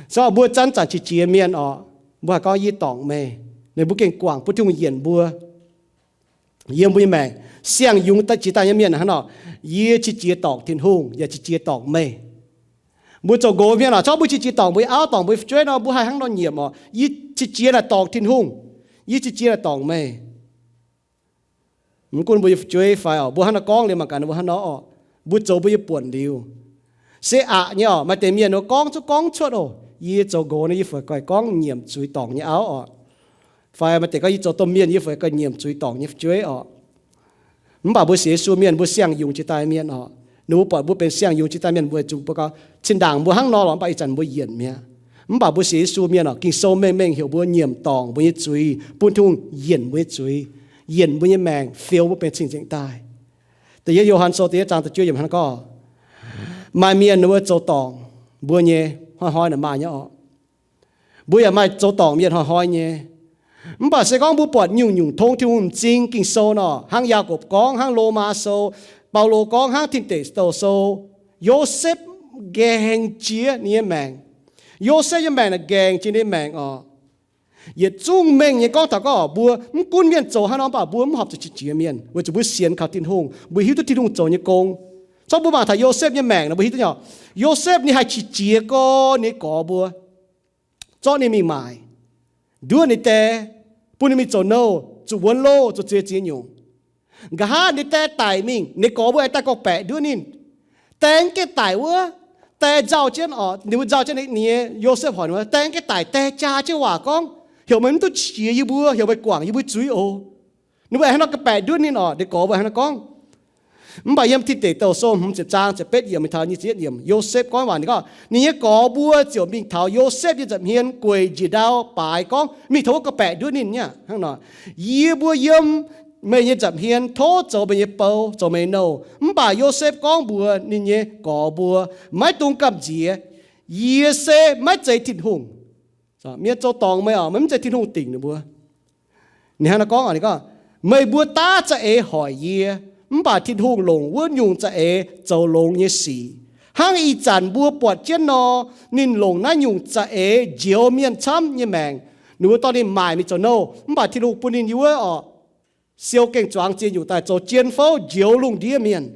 Se gorngv mbuo zanc-zanc qiex jiez mienh oc, mbuo haih gorngv yie dorngc meih, ninh mbuo gengh guangc bun Tin-Hungh yienc mbuo. Yiem mbuo nyei maengc, siang-yungz jiex daaih nyei mienh hnangv nor, yie qiex jiez dorngc Tin-Hungh yaac qiex jiez dorngc meih. Mbuo zoux nqox mienh oc, se gorngv mbuo qiex jiez dorngc mbuo nyei auv, dorngc mbuo nyei fu'jueiv nor, mbuo haih hnangv nor nyiemc oc, yie qiex jiez naaic dorngc Tin-Hungh, yie qiex jiez naaic dorngc meih. Mv gunv mbuo nyei fu'jueiv fai oc, mbuo hnangv nor gorngv liuz mangc gaax ninh mbuo hnangv nor oc, mbuo zoux mbuo nyei buonc liuz. Se aqc nyei oc, maaih deix mienh gorngv zungv gorngv cuotv oc, yie zoux nqox nor yie fai goiv gorngv nyiemc zuiz dorngc nyei auv oc. Fai maaih deix gorngv yie zoux domh mienh yie fai goiv nyiemc zuiz dorngc nyei fu'jueiv oc. Mv baac mbuo sienx Yesu mienh, mbuo siang-yungz jiex daaih mienh oc, ninh mbuo buatc mbuo benx siang-yungz jiex daaih mienh, mbuo zuqc mbuo gorngv, zinh ndaangc mbuo hnangv nor lorqc, mv baac ih zanc mbuo yienc mi'aqv. Mv baac mbuo sienx Yesu mienh oc, Ging-Sou mengh mengh heuc mbuo nyiemc dorngc mbuo nyei zuiz, bun Tin-Hungh yienc mbuo nyei zuiz, yienc mbuo nyei maengc, fioux mbuo benx cing-nzengc daaih. Da'yietv Yo^han Sou da'yietv zaang da'juov yiemc hnangv gorngv, maaih mienh ninh mbuo zoux dorngc mbuo nyei, hnoi-hnoi naaic maaih nyei oc. Mbuo yaac maaih zoux dorngc mienh hnoi-hnoi nyei. Mv baac se gorngv mbuo buatc nyungc-nyungc tong Tin-Hungh m'zing Ging-Sou nor, hnangv Yaagorpc gorngv, hnangv Lomaa Sou, Baulo gorngv, hnangv Tin Deic Douh Sou, Yosepv nqaengc jiex ninh nyei maengc. Yosepv nyei maengc naaic nqaengc jiex ninh nyei maengc oc. Yietc zungv mengh nyei gorngv taux gorngv mbuo, mv gunv mienh zoux haaix nor, mv baac mbuo mv horpc zuqc qiex jiez mienh, weic zuqc mbuo sienx kaux Tin-Hungh, mbuo hiuv duqv Tin-Hungh zoux nyei gong. Zorqv mbuo mangc taux Yosepv nyei maengc nor, mbuo hiuv duqv nyei, Yosepv ninh haih qiex jiez gorx ninh nyei gorx mbuo, zorqv ninh mingh maaic, nduov ninh die, bun ninh mingh zoux nouh, zuqc wuonx loh, zuqc ziex ziex nyungc. Nqa'haav ninh die daic mingh, ninh gorx mbuo aengx daaih gorngv-baeqc nduov ninh. Die gengh daic wuov, die nzauh jienv oc, ninh mbuo nzauh jienv, ninh nyei Yosepv hoic ninh mbuo, die gengh daic, die jaa jienv waac gorngv, heuc meih mv duqv qiex yie mbuo, heuc meih guangc yie mbuo zuiz oc. Ninh mbuo aengx haaix nor gorngv-baeqc nduov ninh oc, ninh gorx mbuo haaix nor gorngv. Mv baac yiem Tin Deic Douh Sou hmz ziepc zaang ziepc betv yiemc mingh taux nyic ziepc yietv yiemc, Yosepv gorngv waac ninh gorngv, ninh nyei gorx mbuo ziouc mingh taux Yosepv nyei nza'hmien gueic njiec ndau baaix gorngv, mingh taux wuov gorngv-baeqc nduov ninh nyei hnangv nor, yie mbuo yiem meih nyei nza'hmien tov zoux meih nyei bou, zoux meih nouh. Mv baac Yosepv gorngv mbuox ninh nyei gorx mbuo, maiv dungx gamh nziex. Yie se maiv zeiz Tin-Hungh. Mienh zoux dorngc meih oc, meih mv zeiz Tin-Hungh dingc ninh mbuo. Ninh hnangv naaiv gorngv, ninh gorngv, meih mbuo daav za'eix hoic yie, mv baac Tin-Hungh longc wuov nyungc za'eix zoux longx nyei sic. Hnangv ih zanc mbuo buatc jienv nor, ninh longc naaiv nyungc za'eix njoux mienh camv nyei maengc. Ninh mbuo dorh ninh maaic mingh zoux nouh, mv baac Tin-Hungh bun ninh yiem wuov oc, siou gengh zuangx ziex nyungc daaih zoux jien fouv njoux lungh ndiev mienh.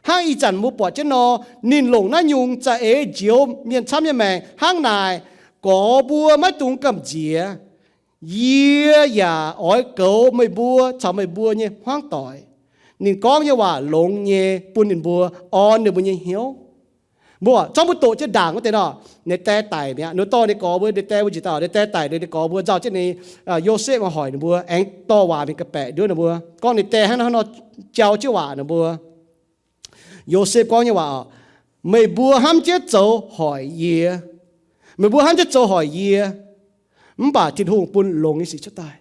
Hnangv ih zanc mbuo buatc jienv nor, ninh longc naaiv nyungc za'eix njoux mienh camv nyei maengc. Hnangv naaic, gorx mbuo maiv dungx gamh nziex. Yie yaac oix goux meih mbuo caux meih mbuo nyei hmuangv doic. Ninh gorngv nyei waac longx nyei bun ninh mbuo, orn ninh mbuo nyei hnyouv. Mbuo zorqv mbuo doqc jienv ndaangc wuov deix nor, ninh die daic mi'aqv, ninh dorh ninh gorx mbuo, ninh die mbuo njiec dauh, ninh die daic, ninh gorx mbuo nzauh jienv ninh, Yosepv hoic ninh mbuo, aengx dorh waac mingh gorngv-baeqc nduov ninh mbuo, gorngv ninh die hnangv naaiv nor jauv jienv waac ninh mbuo. Yosepv gorngv nyei waac oc, meih mbuo hnamv jienv zoux hoic yie, meih mbuo hnamv jienv zoux hoic yie, mv baac Tin-Hungh bun longx nyei sic cuotv daaih.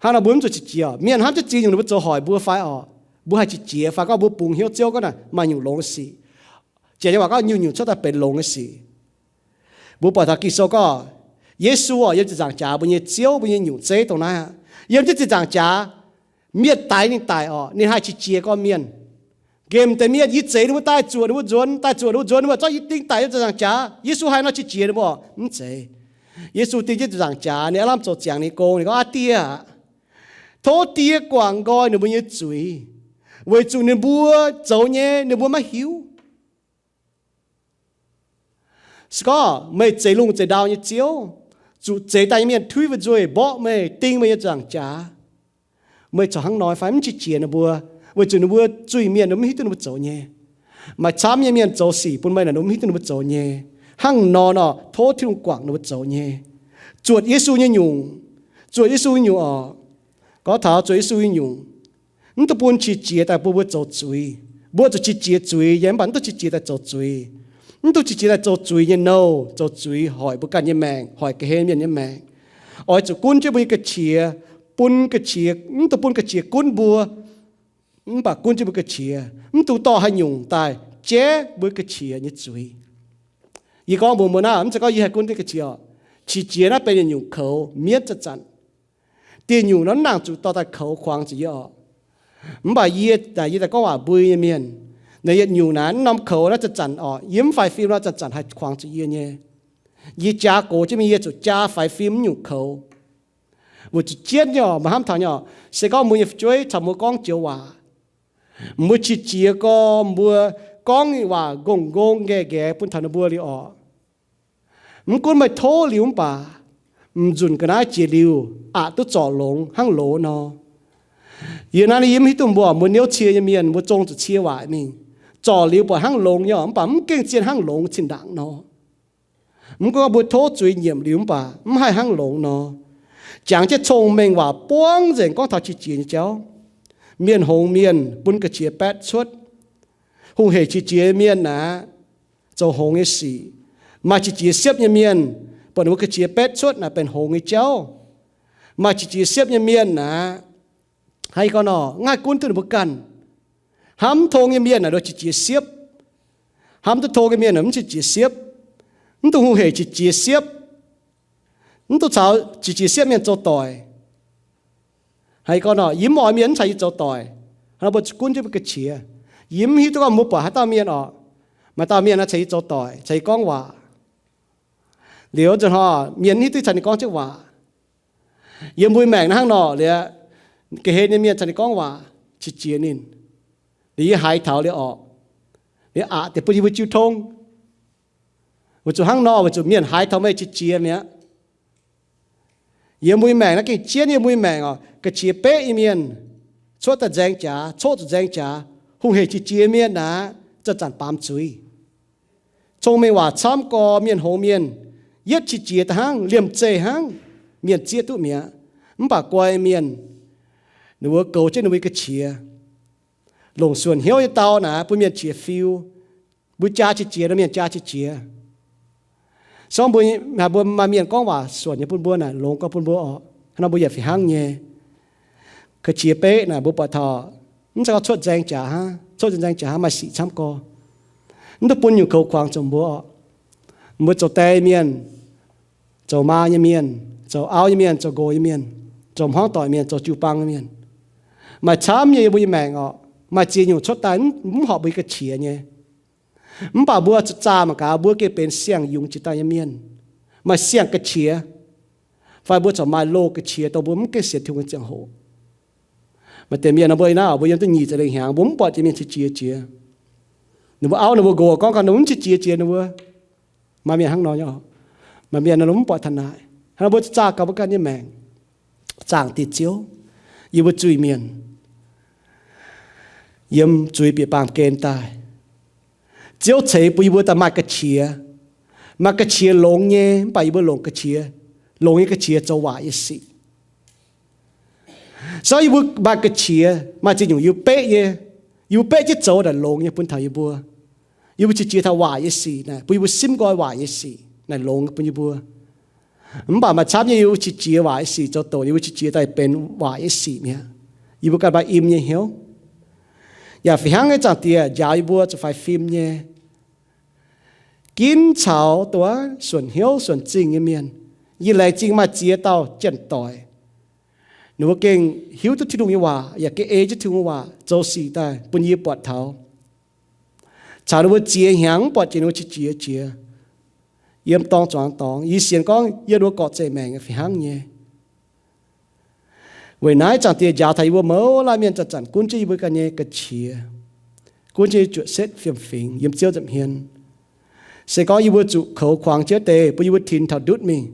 Hnangv nor mbuo mv zuqc qiex jiez. Mienh hnamv jienv ziex nyungc ninh mbuo zoux hoic mbuo fai oc, mbuo haih qiex jiez fai gorngv mbuo bungx hnyouv Ziouv gorngv naaic maaih nyungc longx nyei sic. Janx nyei waac gorngv nyungc-nyungc cuotv daaih benx longx nyei sic. Mbuo buatc taux Ging-Sou gorngv, Yesu oc, yiem ziepc nzaangc jaax mbuo nyei Ziouv, mbuo nyei nyungc zeiv dongh naaiv aqv. Yiem jienv ziepc nzaangc jaax, mienh daix ninh daic oc, ninh haih qiex jiez gorn mienh. Nqemh deix mienh yie zeix ninh mbuo daaih zuoqc ninh mbuo nzuonx, daaih zuoqc ninh mbuo nzuonx, ninh mbuo zorqv yie ding daic yiem ziepc nzaangc jaax. Yesu haih nor qiex jiez ninh mbuo? Mv zeiz. Yesu ding jienv ziepc nzaangc jaax, ninh aav lamh zoux ziangx ninh nyei gong, ninh gorngv, Aa Die aah, tov Die guangc nqoi ninh mbuo nyei zuiz, weic zuqc ninh mbuo zoux nyei ninh mbuo maiv hiuv. Se gorngv meih zeix lungh zeix ndau nyei Ziouv, zuqc zeix daaih nyei mienh tuiv fu'jueiv mborqv meih, ding meih yiem ziepc nzaangc jaax, meih corc hnangv nor fai? Mv qiex jiez ninh mbuo, weic zuqc ninh mbuo zuiz-mienh, ninh mbuo mv hiuv duqv ninh mbuo zoux nyei. Maaih camv nyei mienh zoux sic bun meih naaic, ninh mbuo mv hiuv duqv ninh mbuo zoux nyei. Hnangv nor nor, tov Tin-Hungh guangc ninh mbuo zoux nyei. Zuotc Yesu nyei nyungc, zuotc Yesu nyei nyungc oc. Gorngv taux zuotc Yesu nyei nyungc, mv dungx bun qiex jiez daaih bun mbuo zoux zuiz. Mbuo zuqc qiex jiez zuiz nyei, mv baac mv dungx qiex jiez daaih zoux zuiz. Mv dungx qiex jiez daaih zoux zuiz nyei nouh, zoux zuiz hoic mbuo ganh nyei maengc, hoic ga'hlen mienh nyei maengc. Oix zuqc gunv jienv mbuo nyei ga'qiex, bun ga'qiex, mv dungx bun ga'qiex gunv mbuo, mv baac gunv jienv mbuo ga'qiex. Mv dungx dorh haaix nyungc daaih jaiv mbuo ga'qiex nyei zuiz. Yie gorngv mbuox mbuo naaiv, mv zeiz gorngv yie haih gunv jienv ga'qiex oc. Qiex jiez naaiv benx yietc nyungc koux mienv zanc-zanc. Dieh nyungc nor mv nangc zuqc dorh daaih koux kuangx zuqc yie oc. Mv baac yie, yie daaih gorngv waac mbui nyei mienh, naaiv yietc nyungc naaiv mv norm koux naaiv zanc-zanc oc, yie mv faix fim nor zanc-zanc haih kuangx zuqc yie nyei. Yie jaa gox jienv mingh yie zuqc jaa faix fim mv nyungc koux. Weic zuqc jienv nyei oc, meih hnamv taux nyei oc, se gorngv mbuo nyei fu'jueiv caux mbuo gorngv joux waac, mbuo qiex jiez gorn mbuo gorngv waac nqongh nqongh nqaeqv nqaeqv bun taux ninh mbuo liuz oc, mv gunv meih tov liuz mv baac, m'nzunc ga'naaiv jiex liuz aqc duqv zorc longx hnangv loz nor. Yie naaiv yie mv hiuv duqv mbuo, mbuo niouv cie nyei mienh, mbuo zong zuqc cie waaic mingh, zorc liuz buatc hnangv longx nyei oc, mv baac mv gengh zien hnangv longx zinh ndaangc nor. Mv gunv mbuo tov zuiz nyiemc liuz mv baac mv haih hnangv longx nor. Jangx jienv cong-mengh waac buangv nzengc gorngv taux qiex jiez nyei jauv. Mienh hngongx mienh bun ga'qiex baetv cuotv. Hungh heic qiex jiez mienh naaic, zoux hngongx nyei sic. Maaih qiex jiez siepv nyei mienh, buatc ninh mbuo ga'qiex baetv cuotv naaic benx hngongx nyei jauv. Maaih qiex jiez siepv nyei mienh naaic, haaix gorngv nor, mv haih gunv duqv ninh mbuo ganh. Hnamv tong nyei mienh naaic nduov qiex jiez siepv. Hnamv duqv tong nyei mienh naaic mv qiex jiez siepv. Mv dungx hungh heic qiex jiez siepv. Mv dungx caux qiex jiez siepv mienh zoux doic. Haiz gorngv nor, yie mv oix mienh mv caux yie zoux doic. Hnangv nor mbuo zuqc gunv jienv mbuo ga'qiex. Yie mv hiuv duqv gorngv mbuo buatc haaix dauh mienh oc, maaih dauh mienh naaiv caux yie zoux doic, caux yie gorngv waac. Liuz nzunc hnoi mienh mv hiuv duqv caux ninh gorngv jienv waac. Yiem mbuo maengc naaiv hnangv nor liuz, ga'hlen nyei mienh caux ninh gorngv waac, qiex jiez ninh. Liuz yie haiz taux liuz orqc, liuz aqc deix bun yie mbuo jiu tong. Weic zuqc hnangv nor, weic zuqc mienh haiz taux meih qiex jiez mi'aqv. Yiem mbuo maengc naaiv gengh jienv yiem mbuo maengc oc, ga'qiex beqv nyei mienh, cuotv daaih nzaeng jaax, coqv zuqc nzaeng jaax, hungh heic qiex jiez mienh aqv, zanc-zanc baamz zuiz. Cong-mengh waac camv gorx, mienh hngongx mienh, yietv qiex jiez daaih hnangv, liemh zeih hnangv, mienh zieqv duqv mi'aqv. Mv baac guai mienh, ninh mbuo goux jienv ninh mbuo ga'qiex. Longc suonc hnyouv nyei dau naaic bun mienh qiex fiu. Mbuo jaa qiex jiez nor, mienh jaa qiex jiez. Sorng mbuo, mbuo maaih mienh gorngv waac suonc nyei bun mbuo naaic, longx gorx bun mbuo oc. Hnangv nor mbuo yaac fih hnangv nyei. Ga'qiex beqv naaic mbuo buatc taux, mv zeiz gorngv cuotv nzaeng jaax hnangv, cuotv nzaeng jaax hnangv maaih sic camv gorx. Mv dungx bun nyungc koux kuangx zoux mbuo oc. Mbuo zoux die mienh, zoux maa nyei mienh, zoux auv nyei mienh, zoux nqox nyei mienh, zoux hmuangv doic mienh, zoux jiu-baang nyei mienh, maaih camv nyei yiem mbuo nyei maengc oc. Maaih ziex nyungc cuotv daaih mv horpc mbuo nyei ga'qiex nyei. Mv baac mbuo zuqc zaah mangc gaax, mbuo gengh benx siang-yungz jiex daaih nyei mienh, maaih siang ga'qiex, fai mbuo corc maaih loz ga'qiex dongh mbuo mv gaengh sienx Tin-Hungh nyei ziangh hoc. Maaih deix mienh nor, mbuo naaiv mbuo yiem duqv nyic ziepc lengh hnyangx, mbuo mv buatc jiex mienh qiex jiez jiex. Ninh mbuo auv ninh mbuo nqox gorngv gau ninh mv qiex jiez jiex ninh mbuo. Maaih mienh hnangv nor nyei. Maaih mienh nor mv buatc taux naaic. Hnangv nor mbuo zaah gaax mbuo ganh nyei maengc, zaangc Diex Ziouv, yie mbuo zuiz-mienh, yiem zuiz bieqc baamh gen daaih. Ziouv ceix bun yie mbuo daaih maaih ga'qiex, maaih ga'qiex longx nyei, mv baac yie mbuo longc ga'qiex, longx nyei ga'qiex zoux waaic nyei sic. Sorng yie mbuo maaih ga'qiex, maaih ziex nyungc yie mbuo beqv nyei, yie mbuo beqv jienv zoux naaic longx nyei bun taux yie mbuo. Yie mbuo qiex jiez taux waaic nyei sic naaic, bun yie mbuo simv nqoi waaic nyei sic naaic longx bun yie mbuo. Mv baac maaih camv nyei yie mbuo qiex jiez waaic nyei sic zoux doqc, yie mbuo qiex jiez daaih benx waaic nyei sic mi'aqv. Yie mbuo ganh maaih im nyei hnyouv. Yaac fih hnangv nyei, Zaangc Diex njaaux yie mbuo zuqc faix fim nyei, ginv caux dongh suonc hnyouv suonc zingh nyei mienh. Yie laengz zingh maaih ziex dauh janx-doic, ninh mbuo gengh hiuv duqv Tin-Hungh nyei waac yaac gengh ei jienv Tin-Hungh nyei waac zoux sic daaih bun yie buatc taux. Caux ninh mbuo ziex hnyangx mv buatc jiex ninh mbuo qiex jiez jiex yiem dorngx zuangx dorngx. Yie sienx gorngv yiem ninh mbuo gorqv-zeqc maengc fih hnangv nyei. Weic naaiv Zaangc Diex njaaux taux yie mbuo mouz laanh mienh zanc-zanc gunv jienv yie mbuo ganh nyei ga'qiex, gunv jienv zuoqc setv fiem-fingx yiem Ziouv nza'hmien. Se gorngv yie mbuo zuqc koux kuangx jienv deix, bun yie mbuo tinx taux ndutv mingh,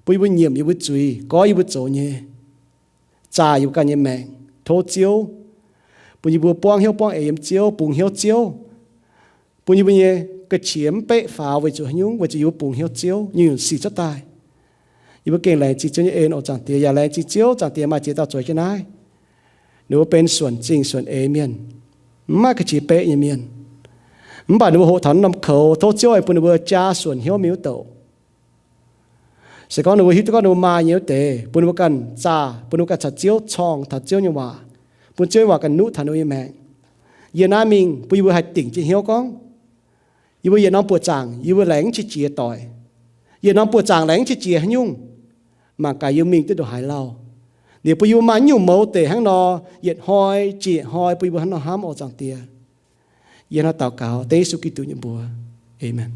bun yie mbuo nyiemc yie mbuo zuiz, goiv yie mbuo zoux nyei, zaah yie mbuo ganh nyei maengc, tov Ziouv bun yie mbuo buangv hnyouv buangv eix yiem Ziouv, bungx hnyouv Ziouv, bun yie mbuo nyei ga'qiex mv beqv faaux weic zuqc haaix nyungc, weic zuqc yie mbuo bungx hnyouv Ziouv nyei nyungc sic cuotv daaih. Yie mbuo gengh laengz zingh Ziouv nyei en oc Zaangc Diex, yaac laengz zingh Ziouv, Zaangc Diex maaih ziex dauh zueiz jienv naaiv. Ninh mbuo benx suonc zingh suonc eix mienh, mv maaih ga'qiex beqv nyei mienh. Mv baac ninh mbuo hoqc taux naaiv norm koux, tov Ziouv aengx bun ninh mbuo jaa suonc hnyouv mingh wuov douc. Se gorngv ninh mbuo hiuv duqv gorngv ninh mbuo maaih nyei wuov deix, bun ninh mbuo ganh zaah, bun ninh mbuo ganh caux Ziouv corng taux Ziouv nyei waac, bun Ziouv nyei waac ganh nuqv taux ninh mbuo nyei maengc. Yie naaiv mingh bun yie mbuo haih dingc jienv hnyouv gorngv, yie mbuo yietc norm buoqc zaangc yie mbuo laengz mv qiex jiez doic, yietc norm buoqc zaangc laengz mv qiex jiez haaix nyungc, mangc gaax yie mingh duqv ndongc haaix lauh. Liuz bun yie mbuo maaih nyungc mouz deix hnangv nor, yietc hnoi jiex yietc hnoi bun yie mbuo hnangv nor hnamv oc Zaangc Diex. Yie hnangv daux gaux dengv Yesu Giduc nyei mbuox. Aamen.